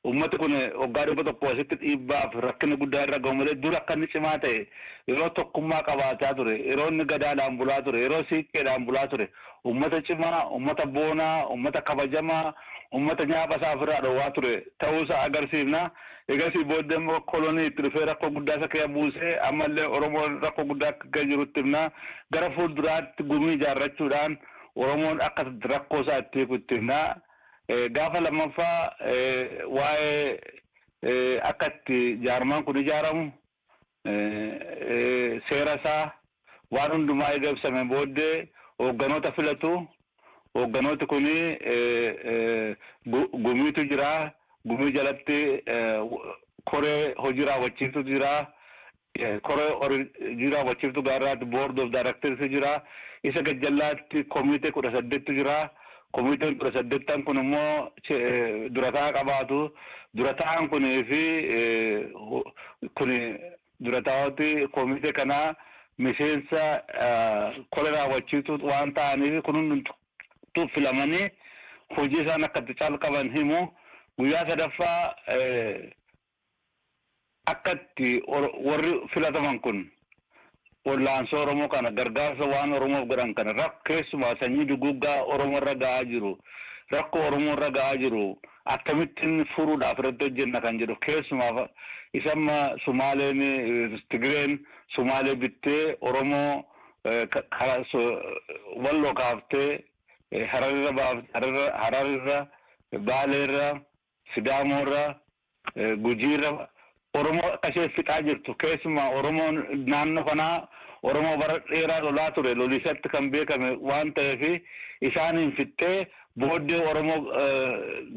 uummati kun waggaa 100 asitti dhiibbaaf rakkina guddaa irra gahu malee dura akka inni cimaa ta'e, yeroo tokkummaa qabaachaa ture, yeroo inni gadaadhaan bulaa ture, yeroo siiqqeedhaan bulaa ture, uummata cimaa, uummata boonaa, uummata kabajamaa, uummata nyaapha isaa ofirraa dhowwaa ture ta'uusaa agarsiifna. Egasii booddee immoo kolonii itti dhufee rakkoo guddaa isa keessa buusee ammallee Oromoon rakkoo guddaa akka jirutti himna. Gara fuulduraatti gumii ijaarrachuudhaan Oromoon akka rakkoo isaa itti hiiku itti himna. Gaafa lammaffaa waa'ee akka itti jaarmaan kun ijaaramu, seera isaa waan hundumaa eega ibsame booddee hoogganoota filatu. Hoogganooti kuni gumiitu jira. Gumii jalatti koree hojii raawwachiiftutu jira. Koree hojii raawwachiiftu gaarraatti board of directors jira. Isa gajjallaatti komitee 18tu jira. Komiteen 18n kun immoo durataa qabaatu. Durataan kunii fi kun durataa'oti komitee kanaa miseensa koree raawwachiiftu waan ta'aniif, kun hundumtuu filamanii hojii isaan akka itti calqaban himu. Guyyaa sadaffaa akka itti warri filataman kun wallaansoo Oromoo kana, gargaarsa waan Oromoof godhan kana, keessumaa sanyii duguuggaa Oromoo irra ga'aa jiru, rakkoo Oromoo irra ga'aa jiru akkamittiin furuudhaaf irratti hojjenna kan jedhu, keessumaa isamma Sumaaleen, Tigireen Sumaalee bittee Oromoo Walloo kaaftee Hararirra, Hararirra, Baaleerra, Sidaamoorra, Gujiirra Oromoo akka ishee fixaa jirtu, keessumaa Oromoon naannoo kanaa Oromoo bara dheeraa lolaa ture, lolisatti kan beekame waan ta'eef, isaaniin fixxee booddee Oromoo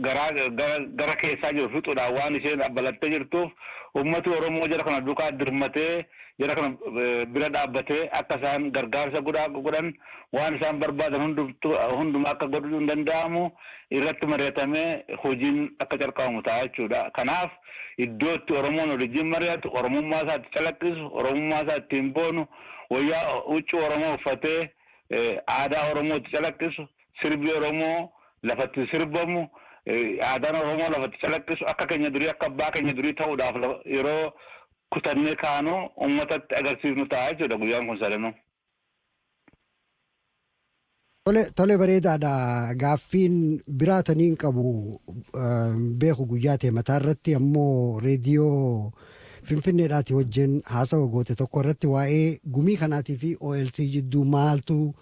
gara keessaa jiru fixuudhaan waan isheen abbalattee jirtuuf, ummati Oromoo jara kana duukaa dirmatee, jara kana bira dhaabbatee akka isaan gargaarsa godhan, waan isaan barbaadan hundumaa akka godhuu hin danda'amu irratti mari'atamee hojiin akka calqabamu ta'a jechuudha. Kanaaf iddoo itti Oromoon waliin mari'atu, Oromummaa isaa itti calaqqisu, Oromummaa isaa ittiin boonu, wayyaa huccuu Oromoo uffatee aadaa Oromoo itti calaqqisu, sirbi Oromoo lafatti sirbamu, aadaan Oromoo lafatti calaqqisu, akka keenya durii, akka abbaa keenya durii ta'uudhaaf yeroo kutannee kaanu uummatatti agarsiifnu ta'a jechuudha guyyaan kun sadanuu. Tole, bareedaadha. Gaaffiin biraataniin qabu beeku guyyaa ta'e mataa irratti ammoo reediyoo Finfinneedhaati wajjin haasawa goote tokko irratti waa'ee gumii kanaatii fi OLC jidduu maaltu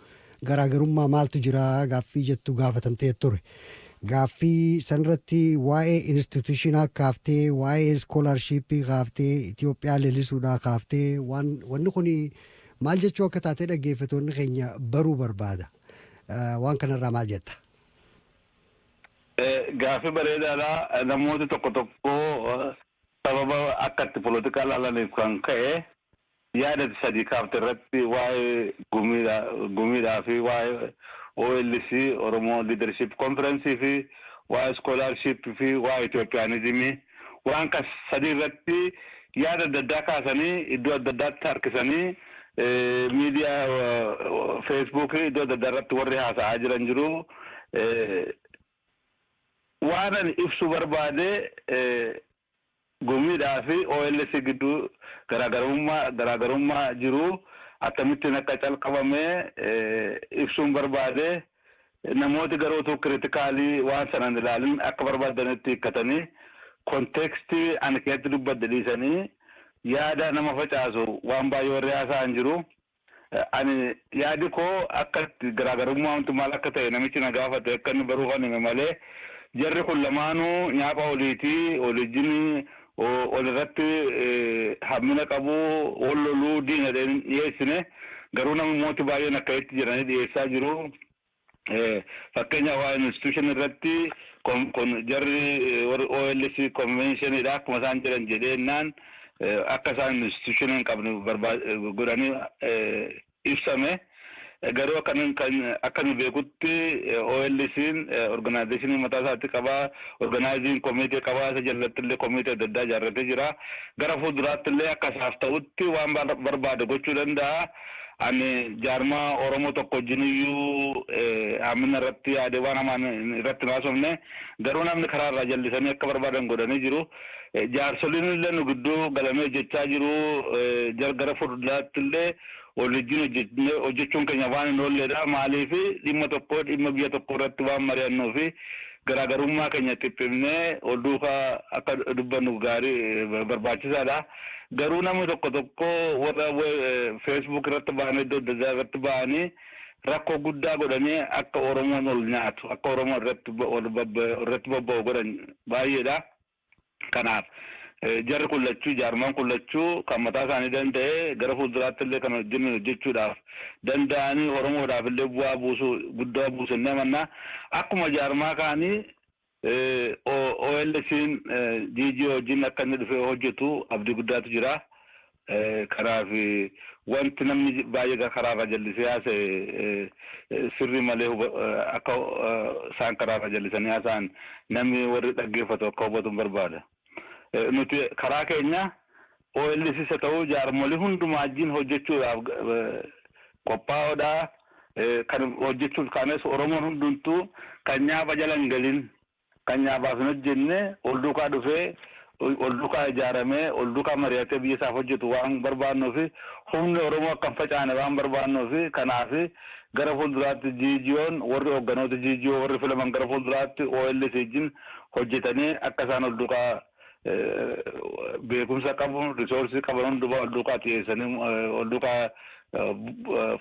garaagarummaa, maaltu jira gaaffii jettu gaafatamtee ture. Gaaffii sanirratti waa'ee institution kaaftee, waa'ee scholarship kaaftee, Itoophiyaa leellisuudhaa kaaftee, waan wanni kun maal jechuu akka taatee dhaggeeffatoonni keenya baruu barbaada. Waan kanarraa maal jetta? Gaaffii bareedaadha. Namooti tokko tokko sababa akka itti polotikaa ilaalaniif kan ka'e yaada sadii kaafte irratti, waa'ee gumiidhaa fi waa'ee OLC, Oromoo Leadership Conference, fi waa'ee scholarship fi waa'ee Ethiopianism, waan kas sadii irratti yaada adda addaa kaasanii iddoo adda addaatti harkisanii Miidiyaa Feesbuukii iddoo adda addaa irratti warri haasa'aa jiran jiru. Waan ani ibsuu barbaade, gumiidhaa fi OLC gidduu garaagarummaa jiru akkamittiin akka calqabame ibsuun barbaade. Namooti garuu critically waan sanan ilaalin akka barbaadanitti hiikkatanii, context ani keessatti dubbadde dhiisanii yaada nama facaasu waan baay'ee warri haasa'an jiru. Ani yaadi koo akka garaagarummaa wanti maal akka ta'e namichi na gaafate akka inni baruuf hime malee, jarri kun lamaanuu nyaapha oliitii olijjin walirratti hammina qabu, wal loluu, diina dhiyeessine. Garuu namooti baay'een akka itti jiranii dhiyeessaa jiru. Fakkeenyaaf, waa'ee institution irratti kun jarri warri OLC conventionidha akkuma isaan jedhan jedheennaan, akka isaan institution hin qabne godhanii ibsame. Garuu akka nu beekutti OLC'n organization mataa isaatti qabaa, organizing committee qabaa, isa jalatti illee committee adda addaa ijaarratee jira. Gara fuulduraatti illee akka isaaf ta'utti waan barbaade gochuu danda'a. Ani jaarmaa Oromoo tokko wajjin iyyuu hammina irratti yaade waan hamaan irratti hin haasofne. Garuu namni karaa irraa jallisanii akka barbaadan godhanii jiru. Jaarsoliin illee nu gidduu galamee hojjechaa jiru. Gara fuulduraatti illee waliin hojjechuun keenya waan hin oolledha. Maaliif, dhimma tokko, dhimma biyya tokko irratti waan mari'annuu fi garaagarummaa keenya xiphifnee ol duukaa akka dubbannu gaarii barbaachisaadha. Garuu namni tokko tokko warra Facebook irratti ba'anii, iddoo adda addaa irratti ba'anii, rakkoo guddaa godhanii akka Oromoon ol nyaatu, akka Oromoon irratti bobba'u godhan baay'eedha. Kanaaf jarri kun lachuu, jaarmaan kun lachuu kan mataa isaanii danda'e, gara fuulduraatti illee kan hojjennu hojjechuudhaaf danda'anii, Oromoodhaaf illee bu'aa buusuu guddaa buusannee amannaa. Akkuma jaarmaa kaanii OLC'n GG wajjin akka inni dhufee hojjetu abdii guddaatu jira. Kanaaf wanti namni baay'ee karaarra jallisee haasa'e sirrii malee, akka isaan karaarra jallisanii haasa'an namni warri dhaggeeffatu akka hubatu barbaada. Nuti karaa keenya OLC isa ta'uu jaarmolii hundumaa wajjin hojjechuudhaaf qophaa'oodha. Kan hojjechuuf kaanes Oromoon hundumtuu kan nyaapa jala hin galin, kan nyaapaaf hin hojjenne, ol duukaa dhufee, ol duukaa ijaaramee, ol duukaa mari'atee biyya isaaf hojjetu waan barbaannuu fi humni Oromoo akka hin facaane waan barbaannuu fi, kanaaf gara fuulduraatti GGO'n, warri hoogganoota GGO warri filaman, gara fuulduraatti OLC wajjin hojjetanii akka isaan ol duukaa beekumsa qabu, resource qaban hundumaa ol duukaa dhiyeessanii, ol duukaa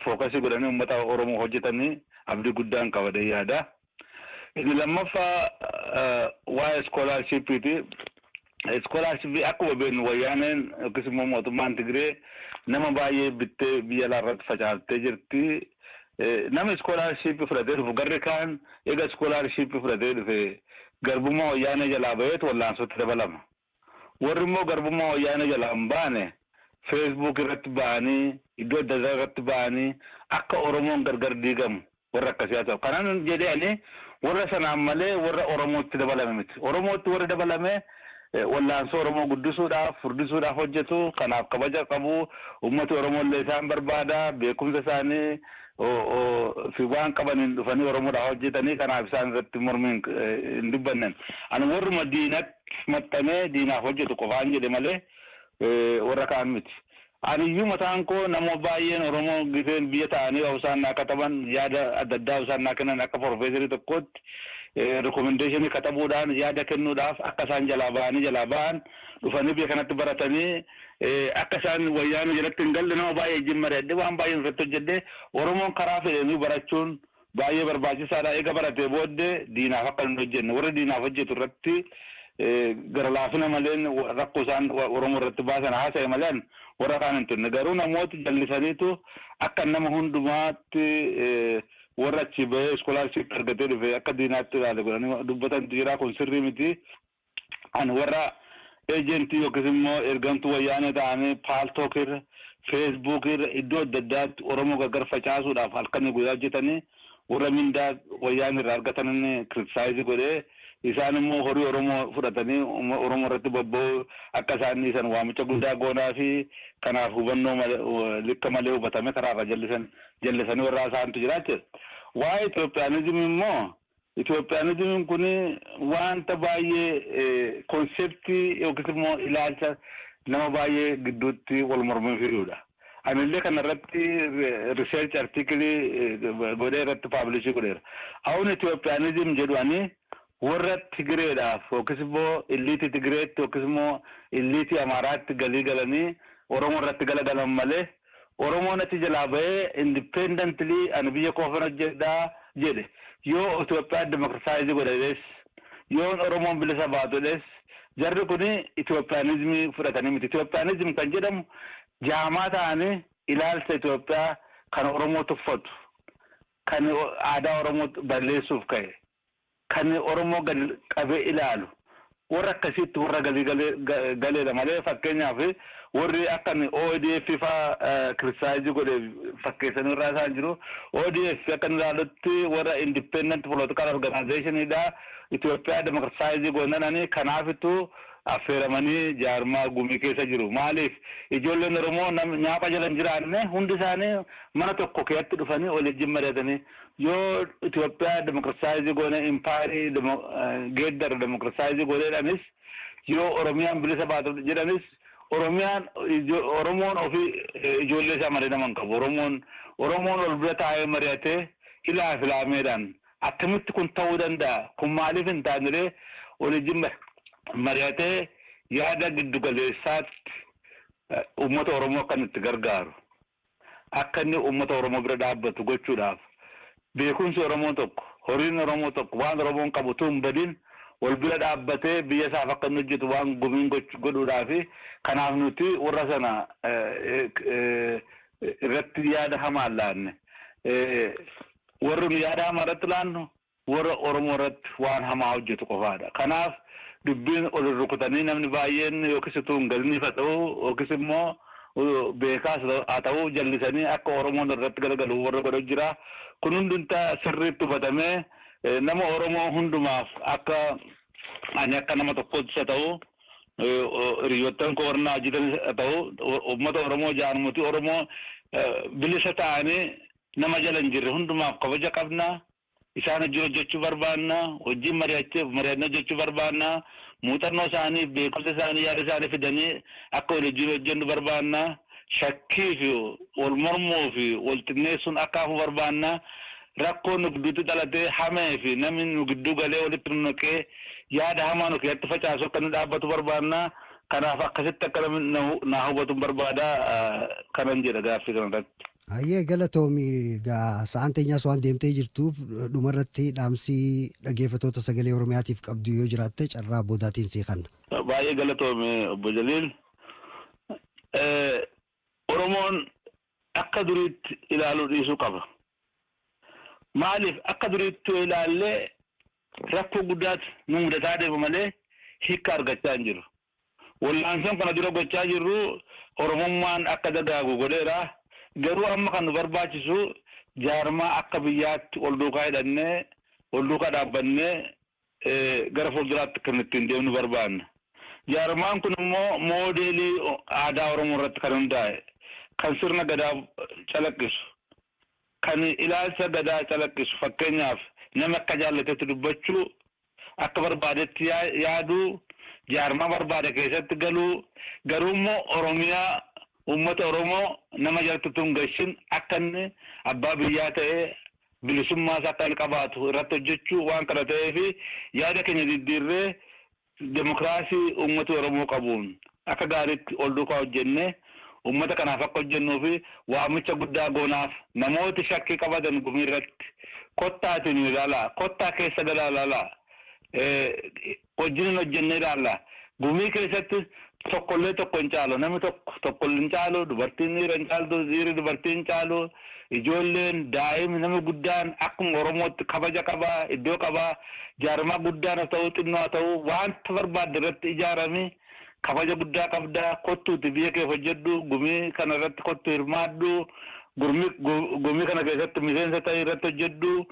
focus godhanii uummata Oromoo hojjetanii abdii guddaan qabadee yaada. Inni lammaffaa waa'ee scholarshipiiti. Scholarship akkuma beeknu, Wayyaaneen yookiis immoo mootummaan Tigree nama baay'ee bittee biyya alaa irratti facaaftee jirti. Nama scholarship fudhatee dhufu, garri kaan eega scholarship fudhatee dhufe garbummaa Wayyaanee jalaa baheetu wallaansootti dabalama. Warri immoo garbummaa Wayyaanee jalaa hin baane Facebook irratti ba'anii, iddoo adda addaa irratti ba'anii akka Oromoon gargar diigamu warra akkasii haa ta'u. Kanaan jedhee, ani warra sanaan malee warra Oromootti dabalame miti. Oromootti warri dabalame wallaansoo Oromoo guddisuudhaaf, furdisuudhaaf hojjetu. Kanaaf kabaja qabu. Uummati Oromoo illee isaan barbaada. Beekumsa isaanii fi waan qabaniin dhufanii Oromoodhaaf hojjetanii, kanaaf isaan irratti mormiin hin dubbanne. Ani warruma diinatti maxxanee diinaaf hojjetu qofaan jedhe malee warra kaan miti. Ani iyyuu mataan koo nama baay'een Oromoo giseen biyya ta'anii isaan naa kataban, yaada adda addaa isaan naa kennan, akka professor tokkootti recommendation katabuudhaan yaada kennuudhaaf, akka isaan jalaa ba'anii, jalaa ba'an dhufanii biyya kanatti baratanii akka isaan Wayyaanee jalatti hin galle nama baay'ee wajjin mari'adhe, waan baay'een irratti hojjedhe. Oromoon karaa fedhanii barachuun baay'ee barbaachisaadha. Eega baratee booddee diinaaf akka hin hojjenne, warra diinaaf hojjetu irratti gara laafina maleen rakkoo isaan Oromoo irratti baasan haasa'e malee warra kaan hin turre. Garuu namooti jallisaniitu akka nama hundumaatti warra achi bahee scholarship argatee dhufe akka diinaatti ilaale godhanii dubbatan jira. Kun sirrii miti. Ani warra agent yookiis immoo ergamtuu Wayyaanee ta'anii Paltalk irra, Facebook irra, iddoo adda addaatti Oromoo gargar facaasuudhaaf halkanii guyyaa hojjetanii Warra mindaa wayyaan irraa argatan criticize godhee, isaan immoo horii Oromoo fudhatanii Oromoo irratti bobba'uu akka isaan dhiisan waamicha guddaa goonaa fi kanaaf hubannoo likka malee hubatame karaarra jallisan jallisanii warra isaantu jira jechuudha. Waa'ee Ethiopianism immoo, Ethiopianismiin kun wanta baay'ee concept yookiis immoo ilaalcha nama baay'ee gidduutti wal mormuu fiduudha. Anillee kana irratti research article godhee irratti publish godheera. Awun Ethiopianism jedhu ani warra Tigireedhaaf yookiis immoo elite Tigireetti yookiis immoo elite Amaaraatti galii galanii Oromoo irratti galagalan malee, Oromoon achi jalaa bahee independently ani biyya koofan hojjedhaa jedhe yoo Itoophiyaa democratize godhades, yoo Oromoon bilisa baatudhes, jarri kun Ethiopianism fudhatanii miti. Ethiopianism kan jedhamu jaamaa ta'anii ilaalcha Itoophiyaa kan Oromoo tuffatu, kan aadaa Oromoo balleessuuf ka'e, kan Oromoo gadi qabee ilaalu, warra akkasiitti warra galii galeedha malee, fakkeenyaaf warri akka ODF faa criticize godhe fakkeessanii irraa isaan jiru. ODF akka ilaalutti warra independent political organizationidha. Itoophiyaa democratize godhananii kanaafittuu affeeramanii jaarmaa Gumii keessa jiru. Maaliif ijoolleen Oromoo nyaapha jala hin jiraanne hundi isaanii mana tokko keessatti dhufanii wal wajjin mari'atanii yoo Itoophiyaa democratize goone, impaarii geeddara democratize godheedhanis, yoo Oromiyaan bilisa baatu jedhanis, Oromiyaan Oromoon ofii ijoollee isaa malee nama hin qabu. Oromoon ol bira taa'ee mari'atee ilaa filaameedhaan akkamitti kun ta'uu danda'a, kun maaliif hin taaniree wal wajjin mari'atee yaada giddugaleessaatti uummata Oromoo akka itti gargaaru, akka inni uummata Oromoo bira dhaabbatu gochuudhaaf, beekumsi Oromoo tokko, horiin Oromoo tokko, waan Oromoon qabu tun hin badin wal bira dhaabbatee biyya isaaf akka inni hojjetu waan Gumiin godhuudhaafi. Kanaaf nuti warra sana irratti yaada hamaa laanne. Warri nu yaada hamaa irratti laannu warra Oromoo irratti waan hamaa hojjetu qofaadha. Kanaaf dubbiin ol rukutanii namni baay'een yookiis utuu hin galiniif haa ta'u yookiis immoo beekaas haa ta'u jallisanii akka Oromoon irratti galagalu warra godhu jira. Kun hundumtaa sirriitti hubatamee nama Oromoo hundumaaf, akka ani akka nama tokkootti haa ta'u, hiriyoottan koo warra hojjetanis haa ta'u, uummata Oromoo, jaarmotii Oromoo bilisa ta'anii nama jala hin jirre hundumaaf kabaja qabna. Isaan hojii hojjechuu barbaanna, wajjin mari'annee hojjechuu barbaanna, muuxannoo isaanii, beekumsa isaanii, yaada isaanii fidanii akka wal wajjin hojjennu barbaanna. Shakkii fi wal mormuu fi wal xinneessuun akka hafu barbaanna. Rakkoo nu gidduutti dhalatee hamee fi namni nu gidduu galee walitti nu naqee yaada hamaa nu keessatti facaasu akka inni dhaabbatu barbaanna. Kanaaf akkasitti akka namni na hubatu barbaada kanan jedha gaaffii kanarratti. Hayyee, galatoomii. Gaa sa'aan teenyaas waan deemtee jirtuuf, dhumarratti dhaamsii dhaggeeffattoota Sagalee Oromiyaatiif qabdu yoo jiraatte carraa boodaatiin sii kanna. Baay'ee galatoome, obbo Jaliil. Oromoon akka duriitti ilaaluu dhiisuu qaba. Maaliif akka duriitti yoo ilaallee rakkoo guddaatu nu mudataa deema malee hiikka argachaa hin jiru. Wallaansoon kana dura gochaa jirru Oromummaan akka dagaagu godheera. Garuu amma kan nu barbaachisu jaarmaa akka biyyaatti ol duukaa hidhannee, ol duukaa dhaabbannee gara fuulduraatti kan ittiin deemnu barbaanna. Jaarmaan kun immoo moodeelii aadaa Oromoo irratti kan hundaa'e, kan sirna gadaa calaqqisu, kan ilaalcha gadaa calaqqisu, fakkeenyaaf nama akka jaallatetti dubbachuu, akka barbaadetti yaaduu, jaarmaa barbaade keessatti galuu, garuu immoo Oromiyaa, uummata Oromoo nama jalatti utuu hin gashin akka inni abbaa biyyaa ta'ee bilisummaa isaa akka inni qabaatu irratti hojjechuu waan kana ta'eef, yaada keenya diddiirree demokiraasii uummati Oromoo qabuun akka gaariitti ol duukaa hojjennee uummata kanaaf akka hojjennuu fi waamicha guddaa goonaaf. Namooti shakkii qabatan Gumii irratti kottaatiin ilaalaa, kottaa keessa galaa ilaalaa, wajjin hojjennee ilaalla. Gumii keessatti tokkollee tokko hin caalu, namni tokko tokko hin caalu, dubartiin dhiira hin caaltu, dhiirri dubartii hin caalu, ijoolleen, daa'imni, namni guddaan akkuma Oromootti kabaja qabaa, iddoo qabaa. Jaarmaa guddaan haa ta'u, xinnoo haa ta'u, wanta barbaadde irratti ijaarami kabaja guddaa qabda. Kottuuti biyya kee hojjedhu, Gumii kana irratti kottu hirmaadhu. Gumii kana keessatti miseensa ta'e irratti hojjedhu.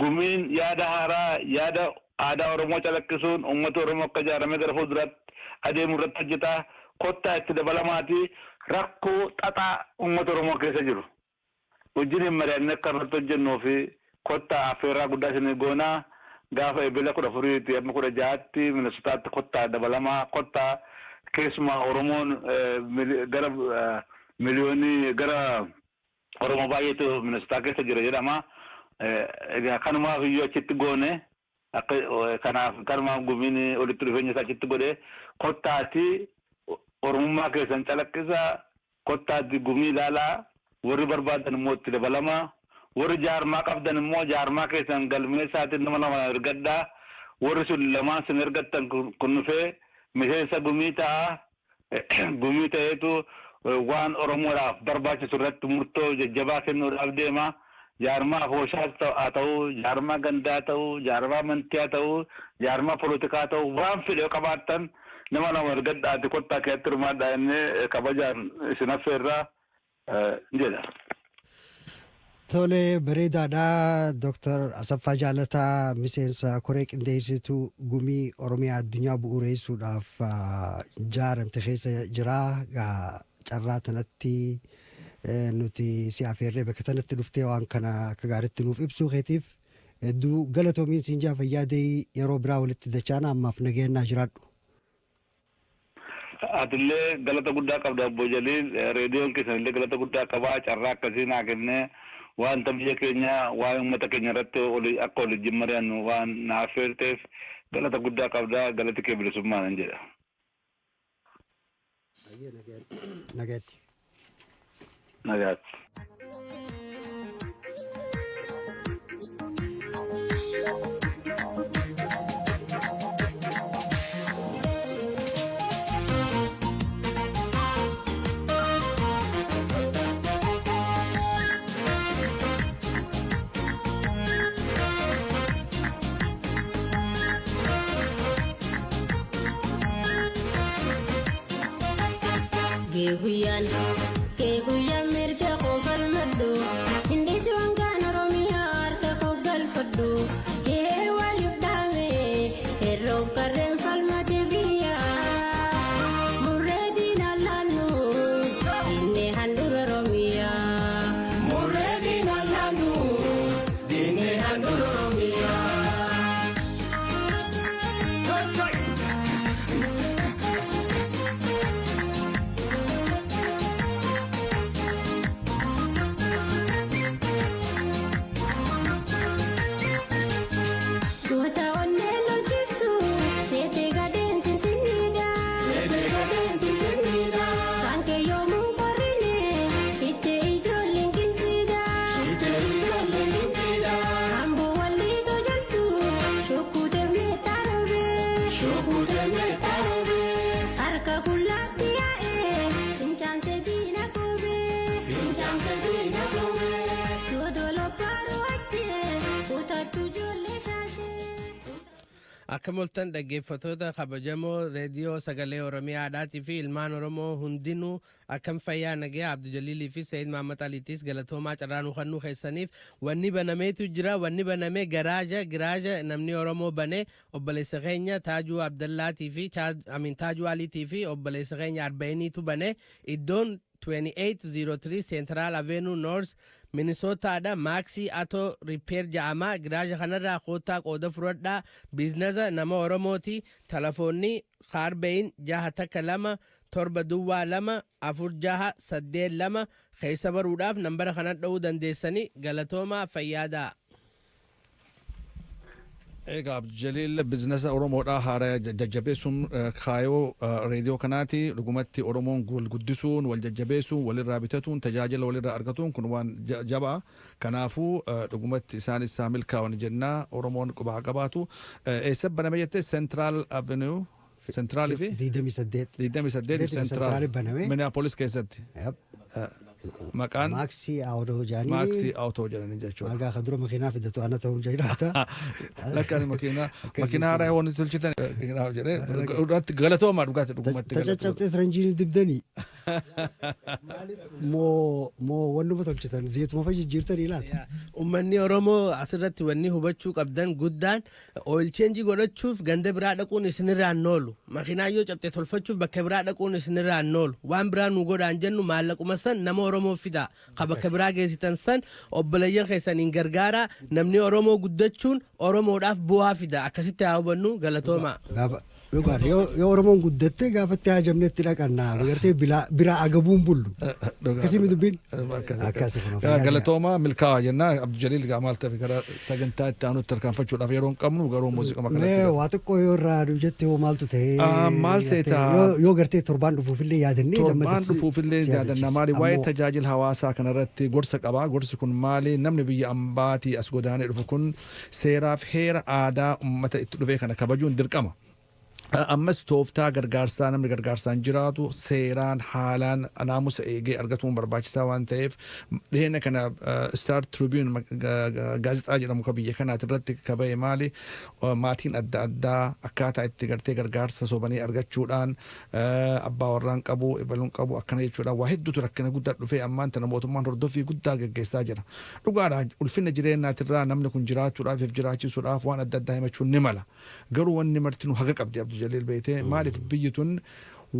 Gumiin yaada haaraa, yaada aadaa Oromoo calaqqisuun uummata Oromoo akka ijaaramee gara fuulduraatti adeemu irratti hojjeta. Kottaa itti dabalamaati rakkoo xaxaa uummata Oromoo keessa jiru wajjin hin mari'annee akka irratti hojjennuu fi kottaa affeerraa guddaa isin goonaa. Gaafa Ebila 14tti amma 16tti Minnesotaatti kottaa dabalamaa, kottaa. Keessumaa Oromoon gara miliyoonii, gara Oromoo baay'eetu Minnesotaa keessa jira jedhama. Egaa kanumaaf iyyuu achitti goone, akka kanaaf kanumaaf gumiin walitti dhufeenya isaa achitti godhe. Kottaati Oromummaa keessan calaqqisaa, kottaati gumii ilaalaa, warri barbaadan immoo itti dabalamaa, warri jaarmaa qabdan immoo jaarmaa keessan galmeessaatiin nama lama ergadhaa. Warri sun lamaan sun ergattan kun dhufee miseensa gumii ta'a. Gumii ta'eetu waan Oromoodhaaf barbaachisu irratti murtoo jajjabaa kennuudhaaf deema. Jaarmaa fooshaas haa ta'u, jaarmaa gandaa haa ta'u, jaarmaa amantii haa ta'u, jaarmaa polotikaa haa ta'u, waan fedhe yoo qabaattan nama lama ergadhaati kottaa keessatti hirmaadhaa jennee kabajaan isin affeerraa jedha. Tole, bareedaadha. Dooktar Asaffaa Jaalataa, miseensa koree qindeessituu gumii Oromiyaa addunyaa bu'uureessuudhaaf jaaramte keessa jira. Carraa tanatti nuti si afeerree bakka tanatti dhuftee waan kana akka gaariitti nuuf ibsuu keetiif hedduu galatoomiin siin jaa. Fayyaa deeyi, yeroo biraa walitti dachaana, ammaaf nageenyaa jiraadhu. Atillee galata guddaa qabda, obbo Jaliil. Reediyoon keessan illee galata guddaa qabaa, carraa akkasii naa kennee wanta biyya keenya, waa'ee uummata keenya irratti akka waliin mari'annu waan na affeerteef galata guddaa qabda. Galati kee bilisummaa nan jedha. Nagaatti. Nagaatti. Geeguyyaan geeguyyaan mirga koo falmadhu, hindisi wangaan Oromiyaa harka koo galfadhu, jee waliif dhaame qeerroo qarreen falmate biyya, murree diinaan laannu diinee handhuura Oromiyaa. Murree diinaan laannu diinee handhuura Oromiyaa. Goota onnee lolchiftu seetee gadeensi sinniidha. Seetee gadeensi sinniidha. Sankee yoomuu qorrine shittee ijoolleen gimxiidha. Shittee ijoolleen gimxiidha. Amboo walliisoo jaltu shukkutee meexxaa roobee. Shukkutee meexxaa roobee. Harka qullaatti yaa'ee fincaansee diina koobee. Fincaansee diina koobee. Dodolo achee kutachuu ijoollee shaashee. Akka moltan, dhaggeeffattoota kabajamoo Reediyoo Sagalee Oromiyaadhaatii fi ilmaan Oromoo hundinuu, akkam fayyaa nagaya? Abdujaliilii fi Sayid Mahammad Aliitiis galatoomaa carraa nu kennuu keessaniif. Wanni banameetu jira. Wanni baname garaaja, giraaja namni Oromoo bane, obboleessa keenya Taajuu Abdallaatii fi Amin Taajuu Aliitii fi obboleessa keenya Arba'iniitu bane. Iddoon 2803 Central Avenue North, Minnesotaadha. Maaksii Auto Repair ja'ama. Giraaja kanarraa koottaa qooda fudhadhaa. Biizinasa nama Oromooti. Telefoonni kaarbeyin 612 702 4682 keessa baruudhaaf nambara kana dha'uu dandeessanii. Galatoomaa, fayyaadaa. Egaa Jaliil, bizinasa Oromoodhaa haara jajjabeessuun kaayoo reediyoo kanaati. Dhugumatti Oromoon wal guddisuun, wal jajjabeessuun, walirraa bitatuun, tajaajila walirraa argatuun kun waan jabaa. Kanaafuu dhugumatti isaanis isaa milkaa'an jennaa, Oromoon quba haa qabaatu. Eessa baname jettee? Central Avenue, Central fi 28. 28. Central Central baname. Minneapolis keessatti. Yep. Maqaan Maaksii Auto jedhanii. Maaksii Auto jedhanii jechuudha. Maqaa kan dura makiinaa fidatu ana ta'uu jiraata. Lakka ani makiinaa haaraa waan tolchitan makiinaaf jedhee dhugaatti galatoomaa, dhugaatti dhugumatti galatoomaa. Tacaccabtee ranjiin dibdanii. Moo wannuma tolchitan zeetuma fa jijjiirtanii laata? Uummanni Oromoo asirratti wanni hubachuu qabdan guddaan, oil change godhachuuf ganda biraa dhaquun isinirraa hin oolu. Makiinaa yoo cabxe tolfachuuf bakka biraa dhaquun isinirraa hin oolu. Waan biraa nu godhaan jennu, maallaquma san nama Oromoo fidaa. Ka bakka biraa geessitan san obboleeyyan keessaniin gargaaraa. Namni Oromoo guddachuun Oromoodhaaf bu'aa fida. Akkasitti haa hubannu, galatoomaa. Gaafa dhugaan yoo Oromoon guddatte gaafatti haajamnetti dhaqannaa agartee biraa agabuun bullu. Akkasii mi dubbiin? Akkasii kun. Galatoomaa, milkaa'aa jennaa. Abdujaliil gaa maal ta'e, gara sagantaa itti aanutti tarkaanfachuudhaaf yeroo hin qabnu, garuu muuziqaa Mee kanatti. waa xiqqoo yoo irraa nu jette hoo maaltu ta'ee? Maal seeta? Yoo gartee torbaan dhufuufillee yaadannee Torbaan lammata dhufuufillee si yaadanna. yaadachiisa. Maali waa'ee tajaajila hawaasaa kanarratti gorsa qabaa. Gorsi kun maali? Namni biyya ambaatii as godaanee dhufu kun seeraaf heera aadaa uummata itti dhufee kana kabajuun dirqama. Ammas tooftaa gargaarsaa namni gargaarsaan jiraatu seeraan haalaan naamusa eegee argatuun barbaachisaa waan ta'eef, dhiheenya kana Star Tribune gaazexaa jedhamu ka biyya kanaati irratti ka ba'e maali, maatiin adda addaa akkaataa itti gartee gargaarsa sobanii argachuudhaan, abbaa warraan qabu, ebaluun qabu akkana jechuudhaan, waa hedduutu rakkina guddaa dhufee ammaan tana mootummaan hordoffii guddaa geggeessaa jira. Dhugaadha, ulfina jireenyaatirraa namni kun jiraachuudhaaf if jiraachisuudhaaf waan adda addaa himachuun ni mala. Garuu wanni martinuu haga qabdi, Abdul Jaliil, beetee maaliif biyyi tun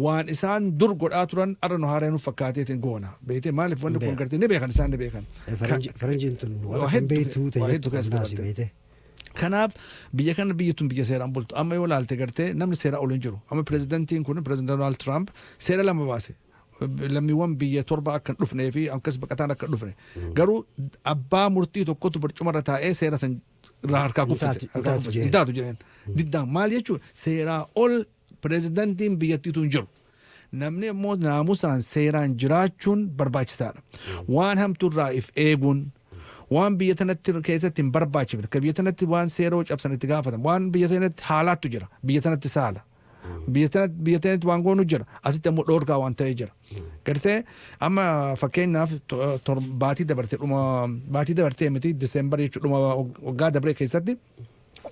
waan isaan dur godhaa turan arra nu haaree nu fakkaateetiin goona, beetee maaliif wanni kun gartee ni beekan, isaan ni beekan. Faranjiin tun Waa waan beektuu waa ta'e hedduu keessa qabnaasi dabarte. beete. Kanaaf biyya kana, biyyi tun biyya seeraan bultu. Amma yoo laalte gartee namni seeraa ol hin jiru. Amma pirezidantiin kun, pirezidantii Donald Trump, seera lama baase. Lammiiwwan biyya torba akka hin dhufnee fi akkas baqataan akka hin dhufne. Garuu abbaa murtii tokkotu barcumarra taa'ee seera san irraa harkaa kuffise. Hin taatu Hin taatu jedheen. Diddaan maal jechuun, seeraa ol pirezidantiin biyyattiitu hin jiru. Namni immoo naamusaan seeraan jiraachuun barbaachisaadha. Waan hamtuurraa if eeguun, waan biyya tanatti keessatti hin barbaachifne, ka biyya tanatti waan seeroo cabsan itti gaafatan, waan biyya tanatti haalaattu jira, biyya tanatti saala. Biyya tanatti waan goonu jira, asitti ammoo dhoorkaa waan ta'ee jira. Gartee amma fakkeenyaaf baatii dabarte, dhuma baatii dabartee miti, Diseembar jechuudha, dhuma waggaa dabree keessatti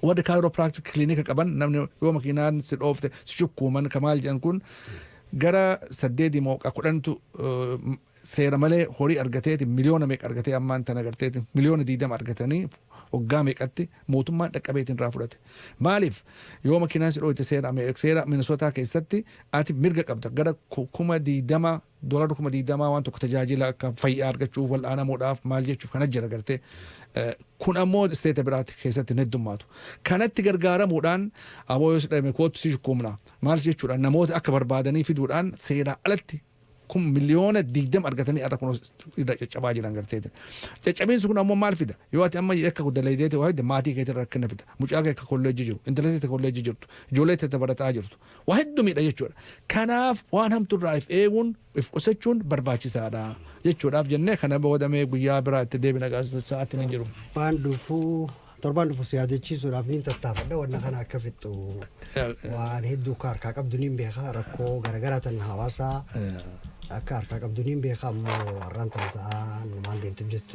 warri chiropractic kilinika qaban, namni yoo makiinaan si dhoofte si shukkuuman kamaal jedhan kun, gara saddeetii mooqa 10tu seera malee horii argateeti miliyoona meeqa argatee, ammaan tana garteeti miliyoona 20 argatanii waggaa meeqatti mootummaan dhaqqabeetiin irraa fudhate. Maaliif, yoo makiinaan si dhooyte seera Minisootaa keessatti ati mirga qabda gara 20,000 doolara, 20,000 waan tokko tajaajila akka fayyaa argachuuf, wal'aanamuudhaaf, maal jechuuf kana jira gartee. Kun ammoo isteeta biraatti keessatti hin heddummaatu. Kanatti gargaaramuudhaan aboo yoo si dhahame kootu si shukkuumna maal jechuudhaan namoota akka barbaadanii fiduudhaan seeraa alatti kun miliyoona 20 argatanii har'a kun irra caccabaa jiran garteeti. Caccabiinsi kun ammoo maal fida? Yoo ati amma yakka dalaydee waa hidde, maatii keetirra rakkina fida. Mucaa kee akka kolleejjii jiru, intala teete kolleejjii jirtu, ijoollee teete barataa jirtu. Waa hedduu miidha jechuudha. Kanaaf waan hamtuurraa if eeguun, if qusachuun barbaachisaadha jechuudhaaf jennee kana boodamee guyyaa biraa itti deebina, sa'aatiin hin jiru. Torbaan dhufu si yaadachiisuudhaaf niin tattaafadha wanna kana akka fixxu. Waan hedduu akka harkaa qabdu niin beeka, rakkoo garaagaraa tan hawaasaa akka harkaa qabdu niin beeka, ammoo har'aan tana sa'aan maal deemteef jecha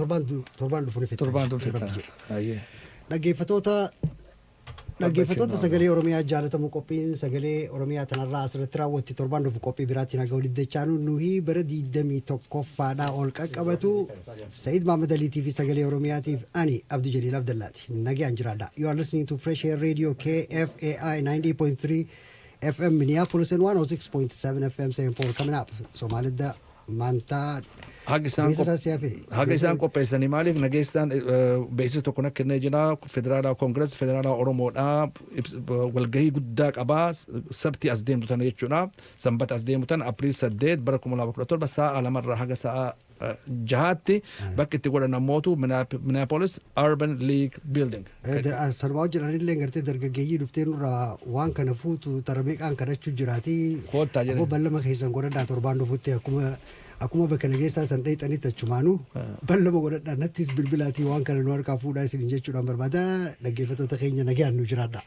torbaan dhufu ni fixxa. Torbaan dhufu fixxa. Dhaggeeffattoota Sagalee Oromiyaa jaalatamu, qophiin Sagalee Oromiyaa tanarraa asirratti raawwatti. Torbaan dhufu qophii biraatiin haga walitti dachaanu, nuyi bara 21ffaadhaa ol qaqqabatu Sa'iid Mahamad Aliitii fi Sagalee Oromiyaatiif ani Abdi Jaliil Abdallaati. Nagaan jiraadha. You are listening to Fresh Air Radio KFAI 90.3 FM Minneapolis and 106.7 FM St. Paul. Coming up, Soomaalidda maantaa Haga isaan qopheessanii maaliif nageessaan beeksisa tokko na kennee jira. Federaalaa Koongirees Federaalaa Oromoodhaa walgahii guddaa qabaa sabti as deemtu tana jechuudha. Sanbata as deemu tana, April 8 bara 2017, sa'a 2rraa haga sa'a 6tti, bakki itti godhan ammootu Minneapolis Urban League Building. Sanumaa hojjetanillee gartee dargaggeeyyii dhuftee nurraa waan kana fuutu tara meeqaan kadhachuu jiraati. Koottaa jedhan. Aboo ballama keessan godhadhaa, torbaan dhufutti akkuma bakka nageessaa san dheexanitti achumaanuu ballama godhadhaa, nattis bilbilaatii waan kana nu harkaa fuudhaa isin jechuudhaan barbaada. Dhaggeeffattoota keenya, nagaan nu jiraadha.